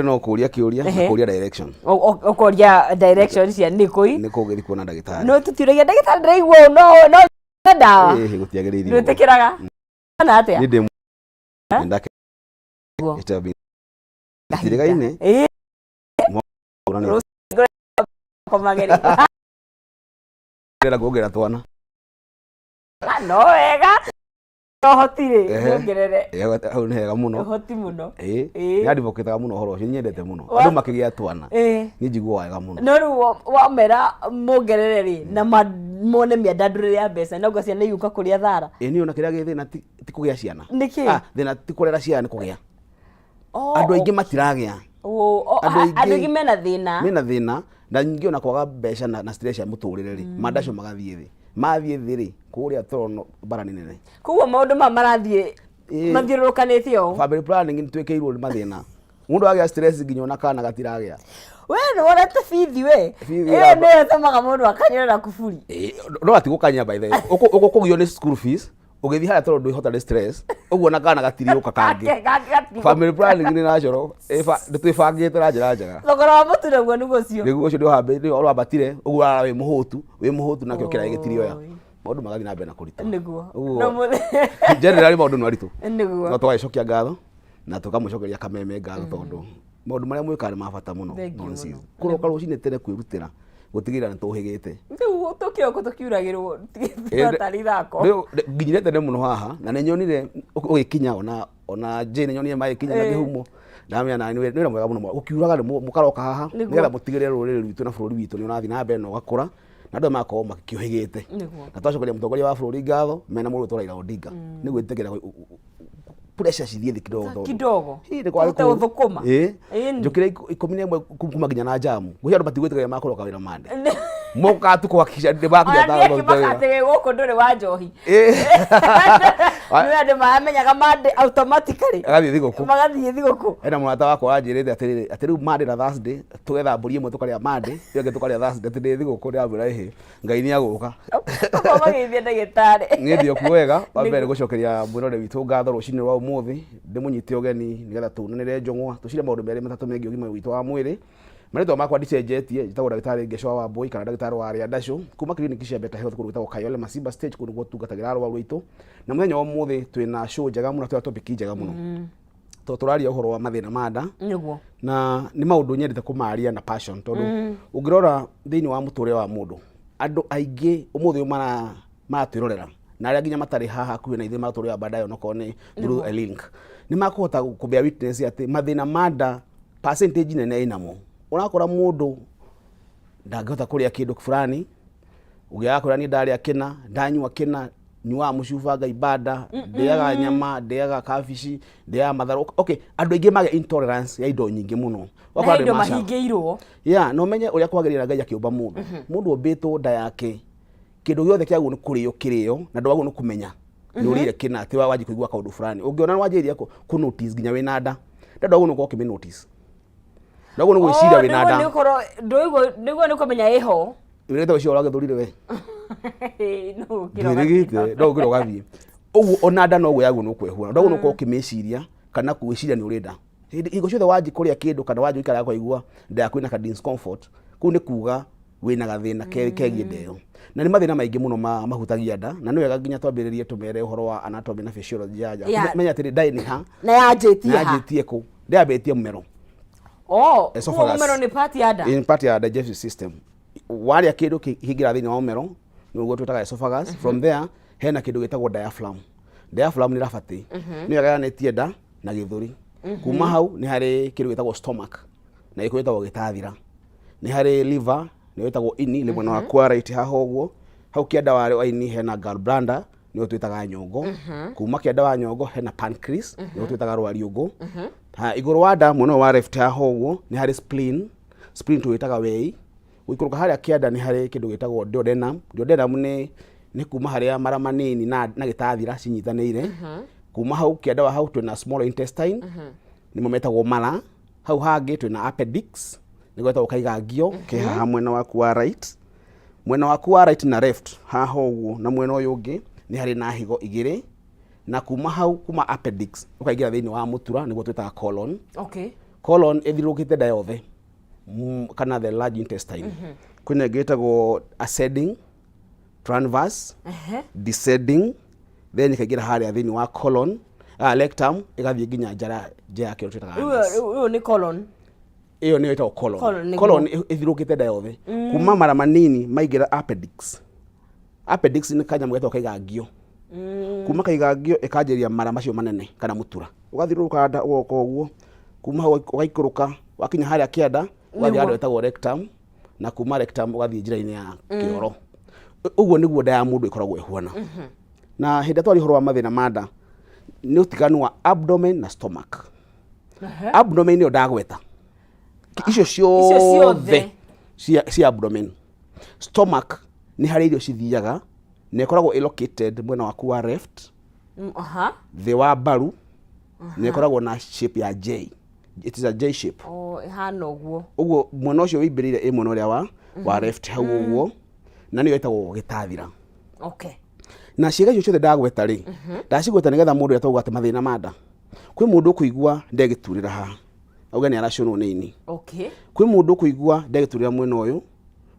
No kũria kĩũria na kũria direction. Ũkoria direction cia nĩ kũi. Nĩ kũ ũgĩthiĩ kuona ndagĩtarĩ. No tũtiũragia ndagĩtarĩ, ndĩraigua ũũ, no no ndawa. Ĩĩ, gũtiagĩrĩire ũguo. Ndwĩtĩkĩraga kana atĩa? Niĩ ndĩ ndake. Nĩguo. It have been tirĩgaine. Komagĩrĩ. Ndĩrenda kuongerera twana. No wega ũhoti rĩ nĩongerere. Hau nĩ hega mũno. Ũhoti mũno. Ĩĩ. Nĩ advocate mũno ũhoro ũcio, nyendete mũno andũ makĩgĩa twana. Niĩ njiguaga wega mũno. No rĩu wamera mongerere rĩ, na mone mĩandandũrĩre ya mbeca, noguo ciana igũka kũrĩa thara. Ĩĩ, niĩ ona kĩrĩa gĩ thĩna ti kũgĩa ciana. Nĩkĩ? Ah, thĩna ti kũrera ciana, nĩ kũgĩa. Andũ aingĩ matiragĩa. Andũ aingĩ mena thĩna. Mena thĩna na nyingĩ ona kwaga mbeca na stress ya mũtũrĩre rĩ, mandacio magathiĩ thĩ, mathiĩ thĩ rĩ, kũrĩa toro bara nĩ nene. Koguo maũndũ maya marathiĩ mathiũrũrũkanĩte ũũ. Family planning nĩ twĩkĩirwo nĩ mathĩna, mũndũ agĩa stress nginya ona kana gatiragĩa. We nĩ wonete bithi we? Bithi ĩyo nĩyo ĩtũmaga mũndũ akanyũrĩra kuburi. Ĩĩ, no atigũkanya by the way. Ũkũgio nĩ school fees, ũgĩthiĩ harĩa tondũ ndwĩhota nĩ stress ũguo, na kana gatirĩũka kangĩ. Kangĩ. Family planning nĩ natural, nĩ twĩbangĩte na njĩra njega. Thogora wa mũtu naguo nĩguo ũcio. Nĩguo ũcio nĩ ũrambatire ũguo, ũrara wĩ mũhũtu, wĩ mũhũtu, nakĩo kĩraĩ gĩtirioya. Oi. Maũndũ magathiĩ na mbere na kũritũha. Nĩguo. No Generally maũndũ nĩ maritũ. Nĩguo. No tũgagĩcokia ngatho na tũkamũcokeria kameme ngatho tondũ maũndũ marĩa mwĩkaga nĩ ma bata mũno. Thank you Nonsense. mũno. Kũroka rũcinĩ tene kwĩrutĩra gũtigĩrĩra nĩ tũhĩgĩte. Rĩu tũkĩroko tũkiuragĩrwo tarĩ ithako. Rĩu nginyire tene mũno haha na nĩ nyonire ũgĩkinya, ona Jane nyonire magĩkinya na kĩhumo, ndamenya na nĩ wĩra mwega mũno gũkiuraga nĩ mũkaroka haha nĩgetha mũtigĩrĩre rũrĩrĩ rwitũ na bũrũri witũ nĩ ũrathiĩ na mbere na ũgakũra na andũ magakorwo makĩũhĩgĩte. Na twacokeria mũtongoria wa bũrũri ngatho mena mũrũ Raila Odinga nĩ gwĩtĩkĩra pressure cithiĩ thĩ kidogo tondũ Kidogo. Ii, nĩ kwarĩ Tũhote kũũru. gũthũkũma. Ĩĩ. Ĩni. Njũkĩre 11 kuma nginya na jamu gwĩcia andũ matigwĩtĩkĩria makũroka wĩra mande mokaga tu kuhakikisha nĩ makinya Ona niĩ thaa akĩmaka atĩ wĩ gũkũ ndũrĩ wa njohi. Ĩĩ. Nĩ andũ maramenyaga mande automatically. Agathiĩ thigũkũ. Magathiĩ thigũkũ. Hena mũrata wakwa wanjĩrĩte atĩrĩrĩ, atĩ rĩu Monday na Thursday tũgetha mbũri ĩmwe tũkarĩa Monday, ĩyo ĩngĩ tũkarĩa Thursday, atĩ ndĩ thigũkũ. Ndĩramwĩra ĩhĩ, Ngai nĩ agũka. Ũkorwo magĩthiĩ ndagĩtarĩ. Niĩ ndĩ okuo wega. Wa mbere gũcokeria mwĩrore witũ ngatho rũcinĩ rwa ũmũthĩ, ndĩmũnyite ũgeni nĩgetha tunanĩre njũng'wa, tũcire maũndũ merĩ matatũ megiĩ ũgima witũ wa mwĩrĩ. Marĩtwa makwa ndicenjetie, njĩtagwo ndagĩtarĩ Ngecwa wa Mbũi kana ndagĩtarĩ wa arĩa ndacũ kuma kiriniki cia Better Health kũndũ gwĩtagwo Kayole Masimba Stage, kũndũ guo tungatagĩra arwaru aitũ. Na mũthenya wa ũmũthĩ twĩna show njega mũno, twĩna topic njega mũno tondũ tũraria ũhoro wa mathĩna ma nda. Na nĩ maũndũ nyendete kũmaria na passion tondũ ũngĩrora thĩinĩ wa mũtũrĩre wa mũndũ, andũ aingĩ ũmũthĩ ũyũ maratwĩrorera na arĩa nginya matarĩ haha hakuhĩ na ithuĩ maratũrĩra baadaye onokorwo nĩ through a link, nĩ makũhota kũ bear witness atĩ mathĩna ma nda percentage nene ĩnamo. Ũrakora mũndũ ndangĩhota kũrĩa kĩndũ fulani, ũngĩ agakwĩra niĩ ndarĩa kĩna, ndanyua kĩna, nyuaga mũcuba ngaimba nda, ndĩaga nyama, ndĩaga kabici, ndĩaga matharũ. Okay, andũ aingĩ magĩa intolerance ya indo nyingĩ mũno. Na Ũgakora indo andũ maca- mahingĩirwo. Ya na ũmenye ũrĩa kwagĩrĩra Ngai akĩũmba mũndũ, mũndũ ũmbĩtwo nda yake kĩndũ gĩothe kĩagwo nĩ kũrĩo kĩrĩo, na ndwagwo nĩ kũmenya nĩ ũrĩire kĩna atĩ wanjie kũigua kaũndũ fulani. Ũngĩona wanjĩrĩria kũ notice nginya wĩna nda, nda ndwagwo nĩ gũkorwo ũkĩmĩ notice, ndwagwo nĩ gwĩciria wĩna nda. Nĩguo nĩ kũmenya ĩho. Wĩrĩte ũcio ũragĩthũrire we. No ũkĩra Ndwĩrĩgĩte no ũkĩra ũgathiĩ ũguo, ona nda noguo yagwo nĩ kwehura, ndwagwo nĩ gũkorwo ũkĩmĩciria kana gwĩciria nĩ ũrĩ nda. Hĩndĩ hingo ciothe wanji kũrĩa kĩndũ kana wanji gũikara kũigua nda yaku ĩna ka discomfort, kũu nĩ kuga wĩna gathĩna kegiĩ nda ĩyo. Na nĩ mathĩna maingĩ mũno mahutagia nda, na nĩ wega nginya twambĩrĩrie tũmere ũhoro wa anatomy na physiology ya nda. Menya atĩrĩ, nda nĩ ha na yanjĩtie na ha. Yanjĩtie kũ? Ndĩambĩtie mũmero. Oh, Esophagus. mũmero nĩ part ya nda. In part ya digestive system. Warĩa kĩndũ kĩingĩra thĩinĩ wa mũmero, nĩguo twĩtaga esophagus. From there hena kĩndũ gĩtagwo diaphragm. Diaphragm nĩ rabatĩ nĩyo ĩgayanĩtie nda na gĩthũri. Kuma hau nĩ harĩ kĩndũ gĩtagwo stomach, na gĩkũ gĩtagwo gĩtathira. Nĩ harĩ liver, nĩyo ĩtagwo ini, nĩ mwena waku wa right haha ũguo. Hau kĩanda wa ini hena gallbladder, nĩyo twĩtaga nyongo. Kuma kĩanda wa nyongo hena pancreas, nĩyo twĩtaga rwariũngũ. Ha igũrũ wa nda mwena ũyũ wa left haha ũguo nĩ harĩ spleen. Spleen tũwĩtaga wei. Gũikũrũka harĩa kĩanda nĩ harĩ kĩndũ gĩtagwo duodenum. Duodenum nĩ kuma harĩa mara manini na gĩtathira cinyitanĩire. Kuma hau kĩanda wa hau twĩna small intestine, nĩmo metagwo mara. Hau hangĩ twĩna appendix, nĩguo getagwo kaigangio ke haha mwena waku wa right. Mwena waku wa right na left haha ũguo na mwena ũyũ ũngĩ nĩ harĩ na higo igĩrĩ. Na kuma hau, kuma appendix, ũkaingĩra thĩinĩ wa mũtura, nĩguo twĩtaga colon. Colon ĩthiũrũrũkĩte nda yothe, kana the large intestine. Kwĩna ĩngĩ ĩtagwo ascending, transverse, descending, then ĩkaingĩra harĩa thĩinĩ wa colon, rectum, ĩgathiĩ nginya njara nja ya kĩoro twĩtaga Rĩu anus. Ũyũ nĩ colon. Ĩyo nĩyo ĩtagwo colon. Colon, nĩguo. Colon ĩthiũrũrũkĩte nda yothe kuma mara manini maingĩra appendix. Appendix nĩ kanyamũ getagwo kaigangio. Kuma kaigangio ĩkanjĩrĩria mara macio manene kana mũtura, ũgathiũrũrũka nda, ũgoka ũguo, kuma hau ũgaikũrũka, wakinya harĩa kĩanda ũgathiĩ handũ hetagwo rectum, na kuma rectum ũgathiĩ njĩra-inĩ ya kĩoro. Ũguo nĩguo nda ya mũndũ ĩkoragwo ĩhuana. Na hĩndĩ ĩrĩa twaria ũhoro wa mathĩna ma nda, nĩ ũtiganu wa abdomen na stomach. Abdomen nĩyo ndagweta icio Icio ciothe ciothe. Cia abdomen. Stomach nĩ harĩa irio cithiaga, na ĩkoragwo ĩ located mwena waku wa left, thĩ wa mbaru, na ĩkoragwo na shape ya J. It is a J shape. Oh, ĩhana ũguo. Ũguo mwena ũcio wĩimbĩrĩire ĩ mwena ũrĩa wa left hau ũguo, na nĩyo ĩtagwo gĩtathira. Na ciĩga icio ciothe ndagweta rĩ, ndacigweta nĩgetha mũndũ etauga atĩ mathĩna ma nda. Kwĩ mũndũ ũkũigua ndegĩturĩra haha, auge nĩ aracũnwo nĩ ini. Kwĩ mũndũ ũkũigua ndegĩturĩra mwena ũyũ,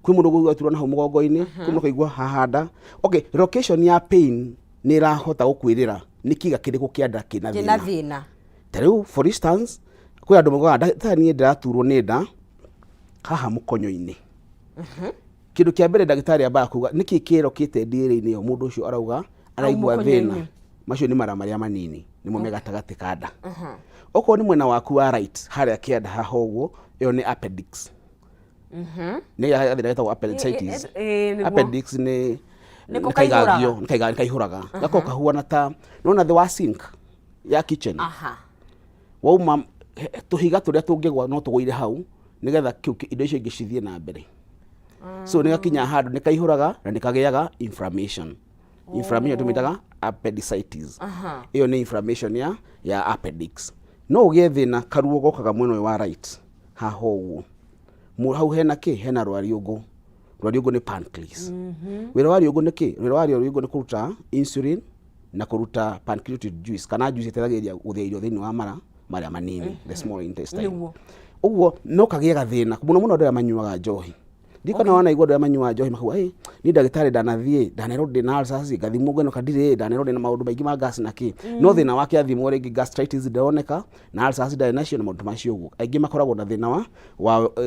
kwĩ mũndũ ũkũigua aturwo na hau mũgongo-inĩ, kwĩ mũndũ ũkũigua haha nda. Okay, location ya pain nĩ ĩrahota gũkwĩrĩra nĩ kĩga kĩrĩkũ kĩa nda kĩna kĩna thĩna. Thĩna. Ta rĩu, for instance, kwĩ andũ maugaga, "Ndagĩtarĩ, niĩ ndĩraturwo nĩ nda haha mũkonyo-inĩ." Kĩndũ kĩa mbere ndagĩtarĩ ambaga kuga, nĩkĩ kĩrokĩte ndĩrĩ-inĩ ĩyo mũndũ ũcio arauga araigua thĩna? Mũkonyo-inĩ. Macio nĩ mara marĩa manini, nĩmo me gatagatĩ ka nda. Okorwo nĩ mwena waku wa right harĩa kĩanda haha ũguo, ĩyo nĩ appendix. Nĩ gathĩna getagwo appendicitis. Nĩguo. Appendix nĩ Nĩko nĩ kaigangio, kaihũraga. nĩ kaihũraga, gakorwo kahuana ta nona thĩ wa sink ya kitchen. Wauma tũhiga tũrĩa tũngĩgwa no tũgũire hau nĩgetha indo icio ingĩ cithiĩ na mbere. So nĩ gakinya handũ nĩ kaihũraga na nĩ kagĩaga inflammation. Inflammation tũmĩtaga appendicitis. Ĩyo nĩ inflammation ya appendix. No ũgĩe thĩna karuo gokaga mwena ũyũ wa right haha ũguo. Hau hena kĩ? Hena rwariũngũ. Rwariũngũ nĩ pancreas. Wĩra wa riũngũ nĩ kĩ? Wĩra wa rwariũngũ nĩ kũruta insulin na kũruta pancreatic juice, kana juice ĩteithagĩrĩria gũthĩa irio thĩinĩ wa mara marĩa manini, the small intestine. Ũguo no kagĩe gathĩna mũno mũno andũ arĩa manyuaga njohi. Ndikana wanaigua andũ arĩa manyuaga njohi makauga, "Ĩ, niĩ ndagĩtarĩ ndanathiĩ, ndanerwo ndĩ na ulcers, ngathimwo ngenoka ndirĩ, ndanerwo ndĩna maũndũ maingĩ ma gas na kĩ." No thĩna wake athimwo rĩngĩ gastritis ndĩroneka na ulcers ndarĩ nacio na maũndũ macio ũguo. Aingĩ makoragwo na thĩna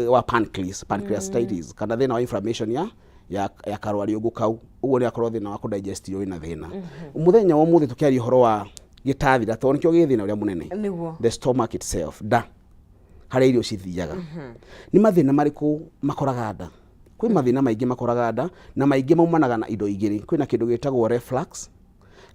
wa pancreas, pancreatitis, kana thĩna wa inflammation ya karwariũngũ kau. Ũguo nĩ akorwo thĩna wa kũdigest irio wĩna thĩna. Mũthenya wa ũmũthĩ tũkĩaria ũhoro wa gĩtathira, tondũ nĩkĩo gĩ thĩna ũrĩa mũnene. The stomach itself, nda harĩa irio cithiaga. Nĩ mathĩna marĩkũ makoraga nda? Kwĩ mathĩna maingĩ makoraga nda, na maingĩ maumanaga na indo igĩrĩ. Kwĩna kĩndũ gĩtagwo reflux.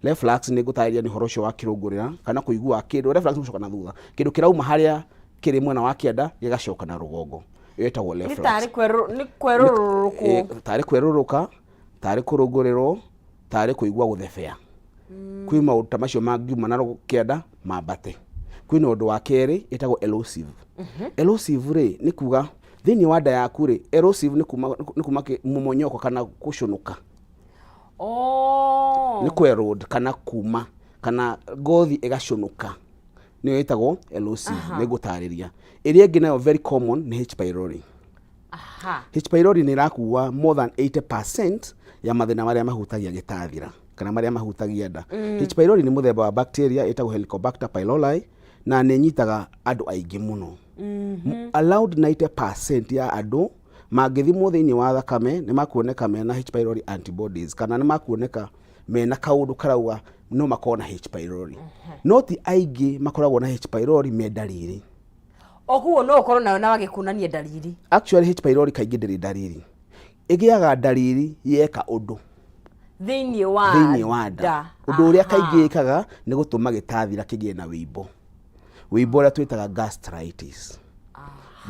Reflux nĩ ngũtarĩria nĩ ũhoro ũcio wa kĩrũngũrĩra kana kũigua kĩndũ. Reflux nĩ gũcoka na thutha, kĩndũ kĩrauma harĩa kĩrĩ mwena wa kĩanda gĩgacoka na rũgongo, ĩyo ĩtagwo Nĩ reflux. tarĩ nĩ kwerũrũrũkwo. Tarĩ kwerũrũka, tarĩ kũrũngũrĩrwo, tarĩ kũigua gũthebea. Kwĩ maũndũ ta macio mangiuma na kĩanda mambate. Kwĩna ũndũ wa kerĩ ĩtagwo erosive. Erosive rĩ, nĩ kuga thĩinĩ wa nda yaku rĩ, erosive nĩ kuma mũmonyoko kana gũcũnũka. Nĩ kwerode kana kuma kana ngothi ĩgacũnũka, nĩyo ĩtagwo erosive. Nĩ ngũtarĩria. Ĩrĩa ĩngĩ nayo very common nĩ H pylori. H pylori nĩ ĩrakua more than 80% ya mathĩna marĩa mahutagia gĩtathira kana marĩa mahutagia nda. H pylori nĩ mũthemba wa bacteria ĩtagwo Helicobacter pylori, na nĩ ĩnyitaga andũ aingĩ mũno. Around 90% ya andũ mangĩthimwo thĩinĩ wa thakame nĩ makuoneka mena H pylori antibodies, kana nĩ makuoneka mena kaũndũ karauga no makorwo na H pylori. No ti aingĩ makoragwo na H pylori me ndariri. O koguo no ũkorwo nayo na wage kuonania ndariri. Actually, H pylori kaingĩ ndĩrĩ ndariri. Ĩgĩaga ndariri yeka ũndũ thĩinĩ wa thĩinĩ wa nda. Ũndũ ũrĩa kaingĩ ĩkaga nĩ gũtũma gĩtathira kĩgĩe na wĩimbo, wĩimbo ũrĩa twĩtaga gastritis.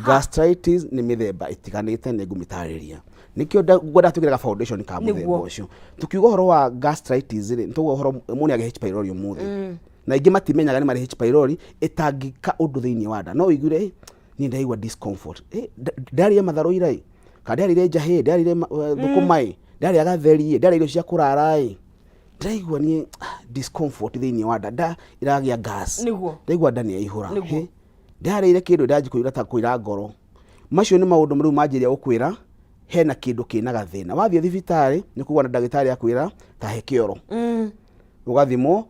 Gastritis nĩ mĩthemba ĩtiganĩte, nĩ ngũmĩtarĩria. Nĩkĩo ngwenda twĩkĩre foundation ka mũthemba ũcio. Tukiuga ũhoro wa gastritis rĩ, nĩtwauga ũhoro mũndũ nĩ agĩa H pylori ũmũthĩ, na aingĩ matimenyaga nĩ marĩ H pylori ĩtangĩka ũndũ thĩinĩ wa nda. No ũiguire, "Ĩ, niĩ ndaigua discomfort. Ĩ, ndarĩa matharũ ira ĩ, kana ndarĩire njahĩ, ndarĩire thũkũma ĩ, ndarĩa gatheri ĩ, ndarĩa irio cia kũrara ĩ, ndĩraigua niĩ discomfort thĩinĩ wa nda, nda ĩragĩa gas, ndaigua nda nĩ yaihũra." Hĩ. Ndarĩire kĩndũ ndanji kũira ta kũira ngoro. Macio nĩ maũndũ rĩu manjĩrĩria gũkwĩra hena kĩndũ kĩna gathĩna. Wathiĩ thibitarĩ nĩ kũgwa na ndagĩtarĩ akwĩra ta he kĩoro. Ũgathimwo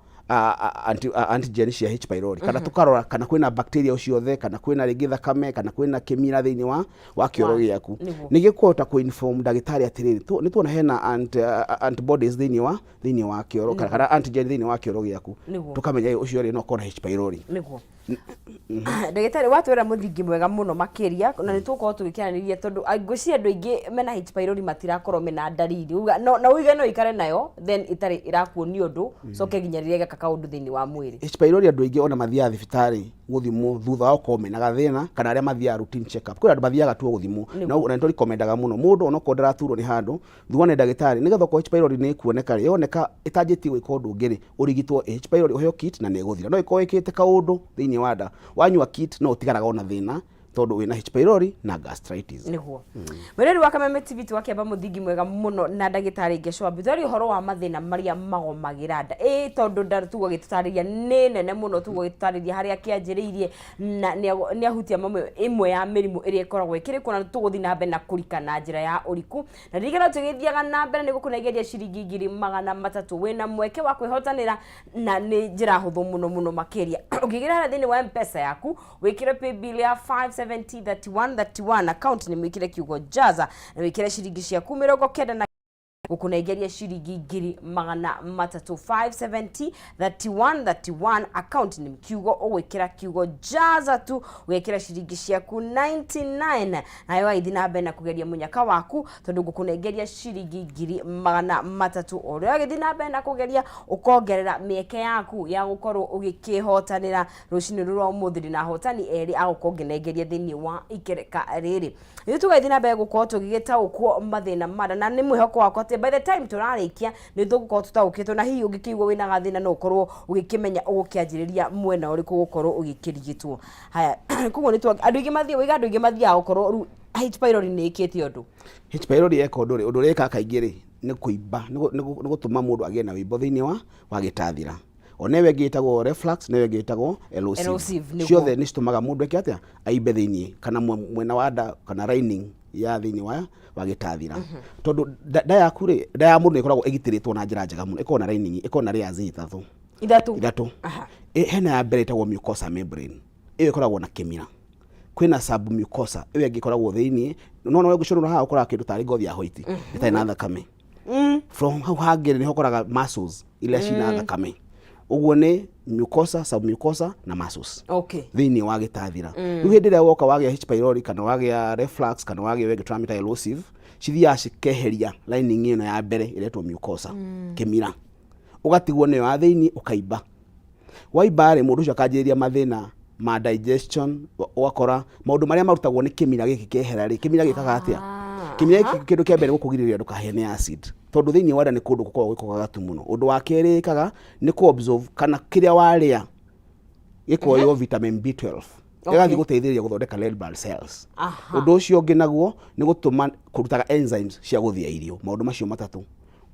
antigen cia H pylori kana tũkarora kana kwĩna bacteria o ciothe, kana kwĩna rĩngĩ thakame, kana kwĩna kĩmira thĩinĩ wa kĩoro gĩaku. Nĩgĩo kũhota kũ-inform ndagĩtarĩ atĩrĩrĩ, nĩ tuona hena antibodies thĩinĩ wa kĩoro kana antigen thĩinĩ wa kĩoro gĩaku. Tũkamenya ũcio rĩ no akorwo na H pylori. Nĩguo, ndagĩtarĩ, watwĩra mũthingi mwega mũno makĩria, na nĩ tũgũkorwo tũgĩkĩarĩrĩria tondũ ngwĩciria andũ aingĩ mena H pylori matirakorwo mena ndariri. Uga, no uige no ikare nayo then ĩtarĩ ĩrakuonia ũndũ coke nginya rĩrĩa ĩgeka kaũndũ thĩinĩ wa mwĩrĩ. H pylori andũ aingĩ ona mathiaga thibitarĩ gũthimwo thutha wa gũkorwo mena gathĩna, kana arĩa mathiaga routine check up. Kwĩ andũ mathiaga tu o gũthimwo, na nĩ tũrekomendaga mũno mũndũ onokorwo ndaraturwo nĩ handũ thuane ndagĩtarĩ, nĩgetha okorwo H pylori nĩ ĩkuoneka rĩ, yoneka ĩtanjĩtie gwĩka ũndũ ũngĩ rĩ, ũrigitwo H pylori, ũheo kit na nĩ ĩgũthira. No ĩkorwo ĩkĩte kaũndũ thĩinĩ wa nda, wanyua kit no ũtigaraga ona thĩna tondũ wĩna H pylori na gastritis. Nĩguo, mwĩrĩri wa Kameme TV, twakĩamba mũthingi mwega mũno na ndagĩtarĩ Ngecwambi twaria ũhoro wa mathĩna marĩa magomagĩra nda, ĩ tondũ nda tugo gĩtũtarĩria nĩ nene mũno, tugo gĩtũtarĩria harĩa kĩanjĩrĩirie na nĩ ahutia mamwe ĩmwe ya mĩrimũ ĩrĩa ĩkoragwo ĩkĩrĩ kuo, na tũgũthiĩ na mbere na kũrika na njĩra ya ũriku. Na ririkana tũgĩthiaga na mbere nĩ gũkũnengeria ciringi 300,000. Wĩna mweke wa kwĩhotanĩra na nĩ njĩra hũthũ mũno mũno makĩria. Ũngĩgĩra harĩa thĩinĩ wa Mpesa yaku, wĩkĩre paybill ya 5703131, account nĩ wĩkĩre kiugo "jaza" na wĩkĩre ciringi ciaku 90 na gũkũnengeria ciringi 300,000. 570 31 31, account nĩ kiugo ũgwĩkĩra kiugo "jaza" tu, ũgekĩra ciringi ciaku 99, nawe wagĩthiĩ na mbere na kũgeria mũnyaka waku tondũ ngũkũnengeria ciringi 300,000. O ũrĩa wagĩthiĩ na mbere na kũgeria, ũkongerera mĩeke yaku ya gũkorwo ũgĩkĩhotanĩra. Rũcinĩ rũrũ rwa ũmũthĩ ndĩna ahotani erĩ agũkorwo ngĩnengeria thĩinĩ wa ikereka rĩrĩ. Ithuĩ tũgagĩthiĩ na mbere gũkorwo tũgĩgĩtaũkwo mathĩna mara, na nĩ mwĩhoko wakwa atĩ by the time tũrarĩkia nĩ tũgũkorwo tũtaũkĩtwo, na hihi ũngĩkĩigua wĩna gathĩna no ũkorwo ũgĩkĩmenya ũgũkĩanjĩrĩria mwena ũrĩkũ gũkorwo ũgĩkĩrigitwo. Haya, koguo nĩ andũ aingĩ mathiĩ wĩga, andũ aingĩ mathiaga gũkorwo rĩu H pylori nĩ ĩkĩte ũndũ. H pylori eka ũndũ rĩ, ũndũ ũrĩa ĩkaga kaingĩ rĩ nĩ kũimba, nĩ gũtũma mũndũ agĩe na wĩimbo thĩinĩ wa gĩtathira. Ona ĩyo ĩngĩ ĩtagwo reflux na ĩyo ĩngĩ ĩtagwo erosive. Erosive, nĩguo. Ciothe nĩ citũmaga mũndũ eke atĩa? Aimbe thĩinĩ kana mwena wa nda kana lining ya thĩinĩ wa gĩtathira, tondũ nda yaku rĩ, nda ya mũndũ nĩ ĩkoragwo ĩgitĩrĩtwo na njĩra njega mũno. Ĩkoragwo na lining, ĩkoragwo na layers ithatũ. Ithatũ. Ithatũ. Hena ya mbere ĩtagwo mucosa membrane, ĩyo ĩkoragwo na kĩmira. Kwĩna submucosa, ĩyo ĩngĩ ĩkoragwo thĩinĩ, no no ũngĩcũnũra haha ũkoraga kĩndũ tarĩ ngothi ya white ĩtarĩ na thakame. From hau hangĩ nĩho ũkoraga muscles iria cina thakame. Ũguo nĩ mucosa, submucosa na muscles thĩinĩ wa gĩtathira. Rĩu hĩndĩ ĩrĩa woka wagĩa H pylori kana wagĩa reflux kana wagĩa ĩyo ĩngĩ tũramĩta erosive, cithiaga cikeheria lining ĩno ya mbere ĩretwo mucosa, kĩmira, ũgatigwo nĩyo ya thĩinĩ, ũkaimba. Waimba rĩ, mũndũ ũcio akanjĩrĩria mathĩna ma digestion. Ũgakora maũndũ marĩa marutagwo nĩ kĩmira gĩkĩ kehera rĩ, kĩmira gĩkaga atĩa? Kĩmira gĩkĩ kĩndũ kĩa mbere gũkũgirĩrĩria ndũkahĩe nĩ acid, tondũ thĩinĩ wa nda nĩ kũndũ gũkoragwo gĩko gagatu mũno. Ũndũ wa kerĩ ĩkaga nĩ kũ absorb kana kĩrĩa warĩa gĩkoywo vitamin B12, ĩgathiĩ gũteithĩrĩria gũthondeka red blood cells. Ũndũ ũcio ũngĩ naguo nĩ gũtũma kũrutaga enzymes cia gũthĩa irio. Maũndũ macio matatũ,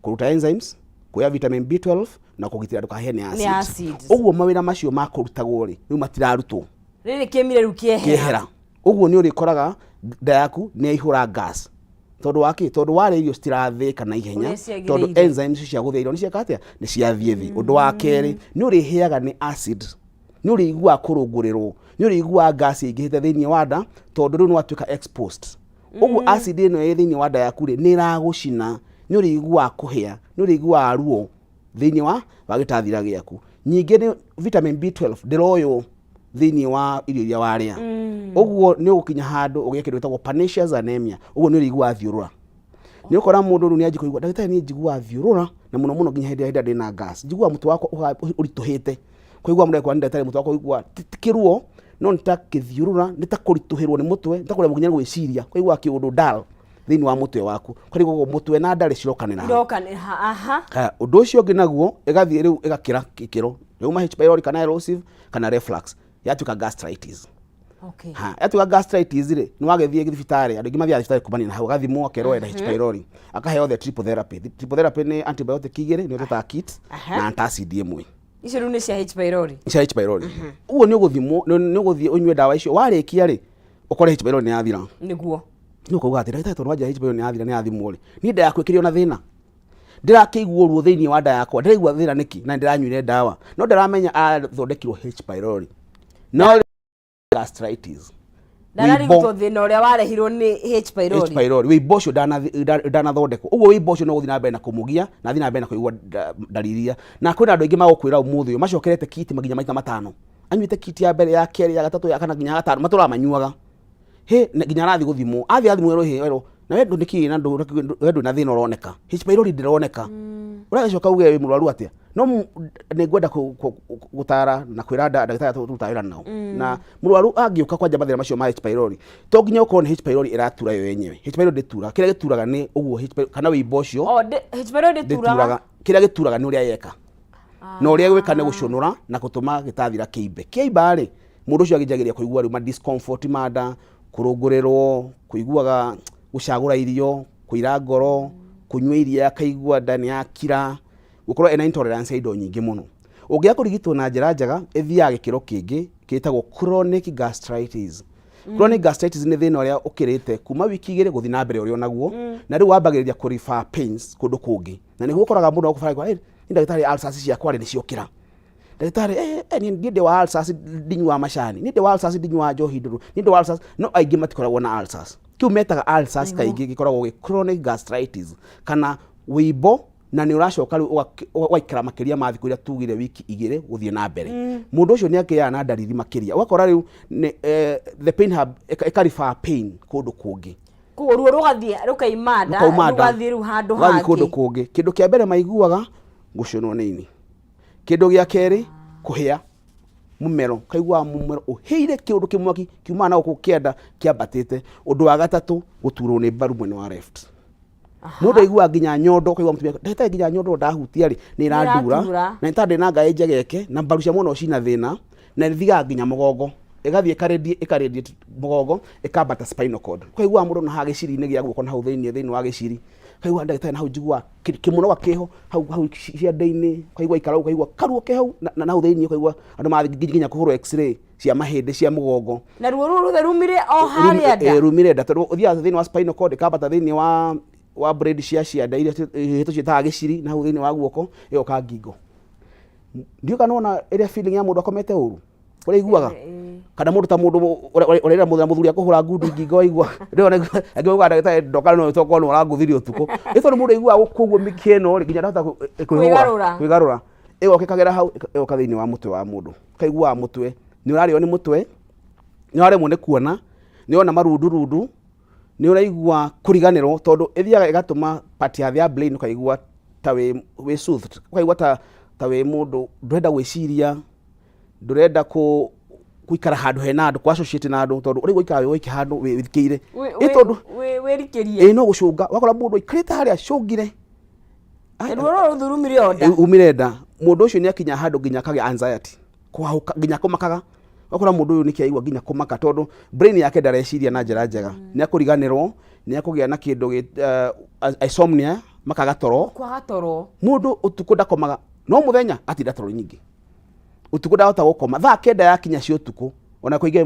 kũruta enzymes, kuoya vitamin B12 na kũgitĩra ndũkahĩe nĩ Nĩ acid. Acids. Ũguo mawĩra macio ma kũrutagwo rĩ, rĩu matirarutwo. Rĩrĩ kĩmira rĩu kĩehera. Kĩehera. Ũguo nĩ ũrĩkoraga nda yaku nĩ yaihũra gas. Tondũ wa kĩ? Tondũ warĩa irio citirathĩka na ihenya. Ũrĩa ciagĩrĩire. Tondũ enzymes cia gũthĩa irio nĩ cieka atĩa? Nĩ ciathiĩ thĩ. Ũndũ wa kerĩ, nĩ ũrĩhĩaga nĩ acid, nĩ ũrĩiguaga kũrũngũrĩrwo, nĩ ũrĩiguaga gas ĩingĩhĩte thĩinĩ wa nda, tondũ rĩu nĩ watuĩka exposed. Ũguo acid ĩno ĩ thĩinĩ wa nda yaku rĩ, nĩ ĩragũcina, nĩ ũrĩiguaga kũhĩa, nĩ ũrĩiguaga ruo thĩinĩ wa gĩtathira gĩaku. Ningĩ nĩ vitamin B12 ndĩroywo thĩinĩ wa irio iria warĩa. Ũguo nĩ ũgũkinya handũ ũgĩe kĩndũ gĩtagwo pernicious anemia. Ũguo nĩ ũrĩiguaga thiũrũra. Nĩ ũkora mũndũ rĩu nĩ anjia kũigua, "Ndagĩtarĩ, niĩ njiguaga thiũrũra na mũno mũno nginya hĩndĩ ĩrĩa ndĩna gas, njiguaga mũtwe wakwa ũritũhĩte." Kũigua mũndũ akwa, "Ndagĩtarĩ, mũtwe wakwa ũiguaga ti kĩruo, no nĩ ta kĩthiũrũra, nĩ ta kũritũhĩrwo nĩ mũtwe, nĩ ta kũremwo nginya nĩ gwĩciria, kũiguaga kĩũndũ dull thĩinĩ wa mũtwe waku." Kũrigwo ũguo mũtwe na ndarĩ cirokanĩra hamwe. Irokanĩra aha. Haya, ũndũ ũcio ũngĩ naguo ĩgathiĩ rĩu ĩgakĩra gĩkĩro, yauma H pylori kana erosive kana reflux, yatuĩka gastritis. Ha, yatuĩka gastritis rĩ, nĩ wagĩthiĩ thibitarĩ. Andũ aingĩ mathiaga thibitarĩ kumania na hau, agathimwo akerwo ena H pylori, akaheo the triple therapy. The triple therapy nĩ antibiotic igĩrĩ, nĩyo twĩtaga kit, na antacid ĩmwe. Icio rĩu nĩ cia H pylori. Cia H pylori. Ũguo nĩ ũgũthimwo, nĩ ũgũthiĩ ũnyue ndawa icio, warĩkia rĩ, ũkore H pylori nĩ yathira. Nĩguo. Nĩ ũkauga atĩ ndagĩtarĩ, tondũ wanjĩra H pylori nĩ yathira, nĩ yathimwo rĩ, niĩ nda yakwa ĩkĩrĩ ona thĩna, ndĩrakĩigua ruo thĩinĩ wa nda yakwa, ndĩraigua thĩna nĩkĩ na ndĩranyuire ndawa? No ndaramenya athondekirwo H pylori no gastritis. Ndararigitwo thĩna ũrĩa warehirwo nĩ H pylori. H pylori, wĩimbo ũcio ndanathondekwo. Ũguo wĩimbo ũcio no gũthiĩ na mbere na kũmũgia na athiĩ na mbere na kũigua ndariri iria. Na kwĩna andũ aingĩ magũkwĩra ũmũthĩ ũyũ macokerete kiti nginya maita matano, anyuĩte kiti ya mbere, ya kerĩ, ya gatatũ, ya kana nginya ya gatano, matũraga manyuaga he na nginya arathiĩ gũthimwo, athiĩ athimwo erwo, hĩ, erwo na we ndũ nĩkĩ na ndũ we ndũrĩ na thĩna ũroneka, H pylori ndĩroneka, ũragĩcoka uge wĩ mũrwaru atĩa? No nĩ ngwenda gũtara na kwĩra ndagĩtarĩ tũrutaga wĩra nao na mũrwaru angĩũka kwanja mathĩna macio ma H pylori, to nginya ũkorwo nĩ H pylori ĩratura yo yenyewe. H pylori ndĩturaga, kĩrĩa gĩturaga nĩ ũguo H pylori kana wĩimbo ũcio. O, H pylori ndĩturaga. Ndĩturaga, kĩrĩa gĩturaga nĩ ũrĩa yeka, na ũrĩa gwĩka nĩ gũcũnũra na gũtũma gĩtathira kĩimbe. Kĩaimba rĩ, mũndũ ũcio agĩnjagĩrĩria kũigua rĩu ma discomfort ma nda, kũrũngũrĩrwo, kũiguaga gũcagũra irio, kũira ngoro, kũnyua iria akaigua nda nĩ yakira, gũkorwo ena intolerance ya indo nyingĩ mũno. Ũngĩaga kũrigitwo na njĩra njega, ĩthiaga gĩkĩro kĩngĩ kĩtagwo chronic gastritis. Chronic gastritis nĩ thĩna ũrĩa ũkĩrĩte kuma wiki 2 gũthiĩ na mbere ũrĩ onaguo, na rĩu wambagĩrĩria kũ refer pains kũndũ kũngĩ, na nĩguo ũkoraga mũndũ agũkũbara, "Hey, ndagĩtarĩ, ulcers ciakwa rĩ nĩciokĩra. Ndagĩtarĩ, niĩ ndĩ wa ulcers, ndinyuaga macani, niĩ ndĩ wa ulcers, ndinyuaga njohi ndũrũ, niĩ ndĩ wa ulcers." No aingĩ matikoragwo na ulcers. Kĩu metaga ulcers kaingĩ gĩkoragwo gĩ chronic gastritis kana wĩimbo, na nĩ ũracoka rĩu ũgaikara makĩria ma thikũ iria tugire wiki 2 gũthiĩ na mbere. Mũndũ ũcio nĩ akĩaga na ndariri makĩria, ũgakora rĩu nĩ, the pain hub ĩka refer pain kũndũ kũngĩ. Koguo ruo rũgathiĩ rũkaima nda, rũkauma nda, rũgathiĩ rĩu handũ rũgathiĩ kũndũ hangĩ. Kũngĩ. Kĩndũ kĩa mbere maiguaga gũcũnwo nĩ ini. Kĩndũ gĩa kerĩ, kũhĩa mũmero, kaiguaga mũmero ũhĩire, kĩũndũ kĩmwaki kiumaga na gũkũ kĩanda kĩambatĩte. Ũndũ wa gatatũ, gũturwo nĩ mbaru mwena wa left. Mũndũ aiguaga nginya nyondo, ũkaigua mũtumia, "Ndagĩtarĩ, nginya nyondo ndahutia rĩ nĩ ĩrandura." Ĩratura. Na nĩ ta ndĩ na ngaĩ njegeke na mbaru cia mwena ũcio cina thĩna, na ĩthiaga nginya mũgongo, ĩgathiĩ ĩkaradiate mũgongo, ĩkambata spinal cord. Ũkaiguaga mũndũ na haha gĩciri-inĩ gĩa guoko, na hau thĩinĩ wa gĩciri, ũkaigua, "Ndagĩtarĩ, na hau njiguaga kĩmũnoga kĩho hau hau ciande-inĩ." Ũkaigua ikara ũguo, ũkaigua karuo ke hau na hau thĩinĩ, ũkaigua andũ marathiĩ nginya kũhũrwo X-ray cia mahĩndĩ cia mũgongo. Na ruo rũu ruothe rumire o harĩa nda. Rumire nda, tondũ ũthiaga thĩinĩ wa spinal cord, ĩkambata thĩinĩ wa blade cia ciande iria tũciĩtaga gĩciri, na hau thĩinĩ wa guoko, ĩgoka ngingo. Ndiũĩ kana wona ĩrĩa feeling ya mũndũ akomete ũru ũrĩa iguaga, kana mũndũ ta mũndũ ũrera mũthenya, mũthuri akũhũra ngundi ngingo, waigua rĩo angĩ maugaga, "Ndagĩtarĩ, ndoka no tokorwo nĩ ũrangũthire ũtukũ." Nĩ tondũ mũndũ aiguaga koguo mĩkiĩ ĩno rĩ, nginya ndahota kwĩhũra. Kwĩgarũra. Kwĩgarũra, ĩgoka ĩkagera hau, ĩgoka thĩinĩ wa mũtwe wa mũndũ. Ũkaiguaga mũtwe nĩ ũrarĩo nĩ mũtwe, nĩ ũraremwo nĩ kuona, nĩ ũrona marundurundu, nĩ ũraigua kũriganĩrwo, tondũ ĩthiaga ĩgatũma part ya their brain ũkaigua ta wĩ soothed, ũkaigua ta wĩ mũndũ ndũrenda gwĩciria, ndũrenda gũikara handũ hena andũ, kũ associate na andũ, tondũ ũraigua ikara wĩ wiki handũ wĩthikĩire. Ĩ tondũ Wĩrikĩrie. Ĩ no gũcũnga, wakora mũndũ aikarĩte harĩa acũngire. Ruo rũrũ rũthurumire o nda. Umire nda. Mũndũ ũcio nĩ akinya handũ nginya akagĩa anxiety, kũhahũka, nginya kũmakaga. Wakora mũndũ ũyũ nĩkĩ aigua nginya kũmaka, tondũ brain yake ndareciria na njĩra njega, nĩ akũriganĩrwo, nĩ akũgĩa na kĩndũ insomnia, makaga toro. Kwaga toro. Mũndũ ũtukũ ndakomaga, no mũthenya atinda toro nyingĩ, ũtukũ ndahota gũkoma. Thaa 9 yakinya cia ũtukũ, ona kũingĩ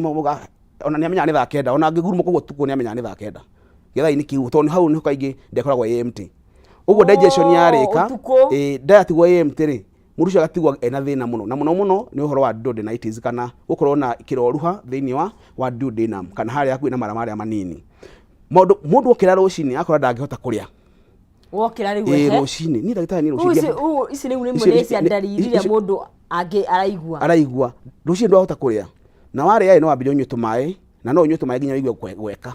ona nĩ amenyaga nĩ thaa 9, ona angĩgurumũka ũguo ũtukũ nĩ amenyaga nĩ thaa 9 gĩthaa-inĩ kĩu, tondũ hau nĩho kaingĩ ndekoragwo ĩ empty ũguo. Digestion yarĩka. Ũtukũ. Ĩ ndayatigwo ĩ empty rĩ, mũndũ ũcio agatigwo ena thĩna mũno, na mũno mũno nĩ ũhoro wa duodenitis, kana gũkorwo na kĩroruha thĩinĩ wa duodenum, kana harĩa hakuhĩ na mara marĩa manini. Mũndũ mũndũ okĩra rũcinĩ akora ndangĩhota kũrĩa. Wokĩra rĩu. Ĩ. Ehe. Rũcinĩ niĩ ndagĩtarĩ, niĩ Rĩu rũcinĩ ici rĩu rĩmwe nĩ cia ndariri iria mũndũ angĩ araigua. Araigua rũcinĩ ndwahota kũrĩa, na warĩa ĩ no wambire ũnyue tũmaĩ, na no ũnyue tũmaĩ nginya ũigue gweka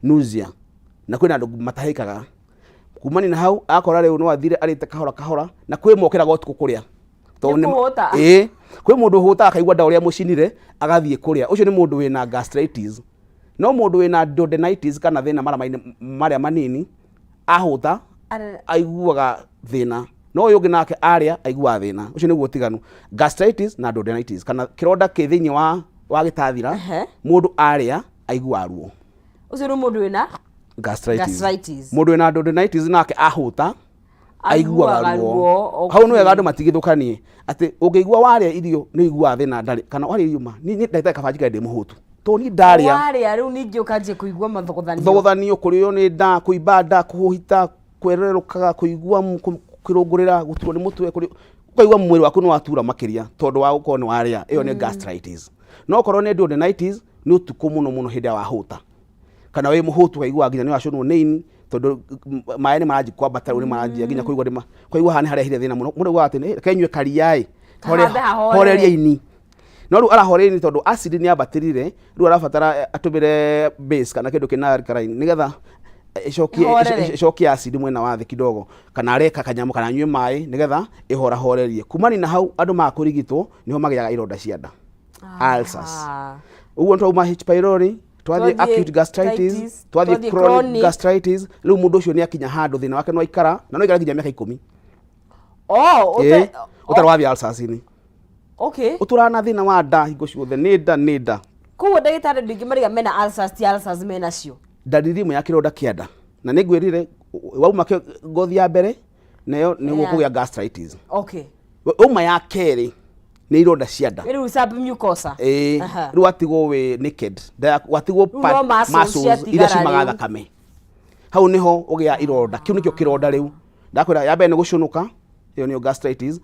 nausea, na kwĩna andũ matahĩkaga. Kumania na hau, akora rĩu no athire arĩte kahora kahora, na kwĩ mokĩraga ũtukũ kũrĩa tondũ Nĩ kũhũta. Ĩ, kwĩ mũndũ ũhũtaga akaigua nda ũrĩa mũcinire, agathiĩ kũrĩa. Ũcio nĩ mũndũ wĩna gastritis. No mũndũ wĩna duodenitis kana thĩna mara-inĩ marĩa manini, ahũta aiguaga thĩna, no ũyũ ũngĩ nake arĩa aiguaga thĩna. Ũcio nĩguo ũtiganu gastritis na duodenitis, kana kĩronda kĩ thĩinĩ wa gĩtathira. Mũndũ arĩa aiguaga ruo. Ũcio nĩ mũndũ wĩna gastritis. Gastritis. Mũndũ wĩna duodenitis nake ahũta Aiguaga ruo. Hau nĩ wega andũ matigithũkanie atĩ ũngĩigua warĩa irio nĩ ũiguaga thĩna ndarĩ kana warĩa irio ma niĩ ndagĩtarĩ kaba njikare ndĩ mũhũtu tondũ niĩ ndarĩa. Warĩa rĩu ningĩ ũkanjia kũigua mathogothanio. Thogothanio, kũrĩo nĩ nda, kũimba nda, kũhũhita, kwererũkaga, kũigua kĩrũngũrĩra, gũturwo nĩ mũtwe, ũkaigua mwĩrĩ waku nĩ watura makĩria tondũ wa gũkorwo nĩ warĩa. Ĩyo nĩ gastritis. No okorwo nĩ duodenitis nĩ ũtukũ mũno mũno hĩndĩ ĩrĩa wahũta kana wĩ mũhũtu ũkaigua nginya nĩ wacũnwo nĩ ini tondũ maĩ nĩ maranjia kwambata rĩu nĩ maranjia nginya kũigua nĩ kũigua haha nĩ harehire thĩna mũno. Mũndũ aiguaga atĩ reke nyue karia ĩ Kahambe hahorere. Horerie ini. No rĩu arahoreria ini tondũ acid nĩ yambatĩrire, rĩu arabatara atũmĩre base kana kĩndũ kĩna alkaline nĩgetha ĩcokie Ĩhorere. Ĩcokie acid mwena wa thĩ kidogo, kana areka kanyamũ kana anyue maĩ nĩgetha ĩhorahorerie. Kumani na hau andũ maga kũrigitwo nĩho magĩaga ironda cia nda, ulcers. Ũguo twauma H pylori, twathiĩ Twathiĩ acute gastritis, gastritis, twathiĩ twathiĩ chronic chronic. gastritis. Rĩu mũndũ ũcio nĩ akinya handũ thĩna wake no aikara na no aikara nginya mĩaka 10. Oh, Ũtarĩ wathiĩ ulcers-inĩ. Ũtũraga na thĩna wa nda hingo ciothe, nĩ nda, nĩ nda. Koguo ndagĩtarĩ, andũ aingĩ marĩga mena ulcers ti ulcers menacio? Ndariri ĩmwe ya kĩronda kĩa nda, na nĩ ngwĩrire wauma ngothi ya mbere nayo nĩ kũgĩa gastritis. Wauma ya kerĩ nĩ ironda cia nda. Rĩu submucosa. Ĩĩ. Rĩu watigwo wĩ naked. Nda yaku watigwo Rĩu no muscles muscles ciatigara iria ciumaga rĩu. Thakame hau nĩho ũgĩa ironda. Kĩu nĩkĩo kĩronda. Rĩu ndakwĩra ya mbere nĩ gũcũnũka, ĩyo nĩyo gastritis.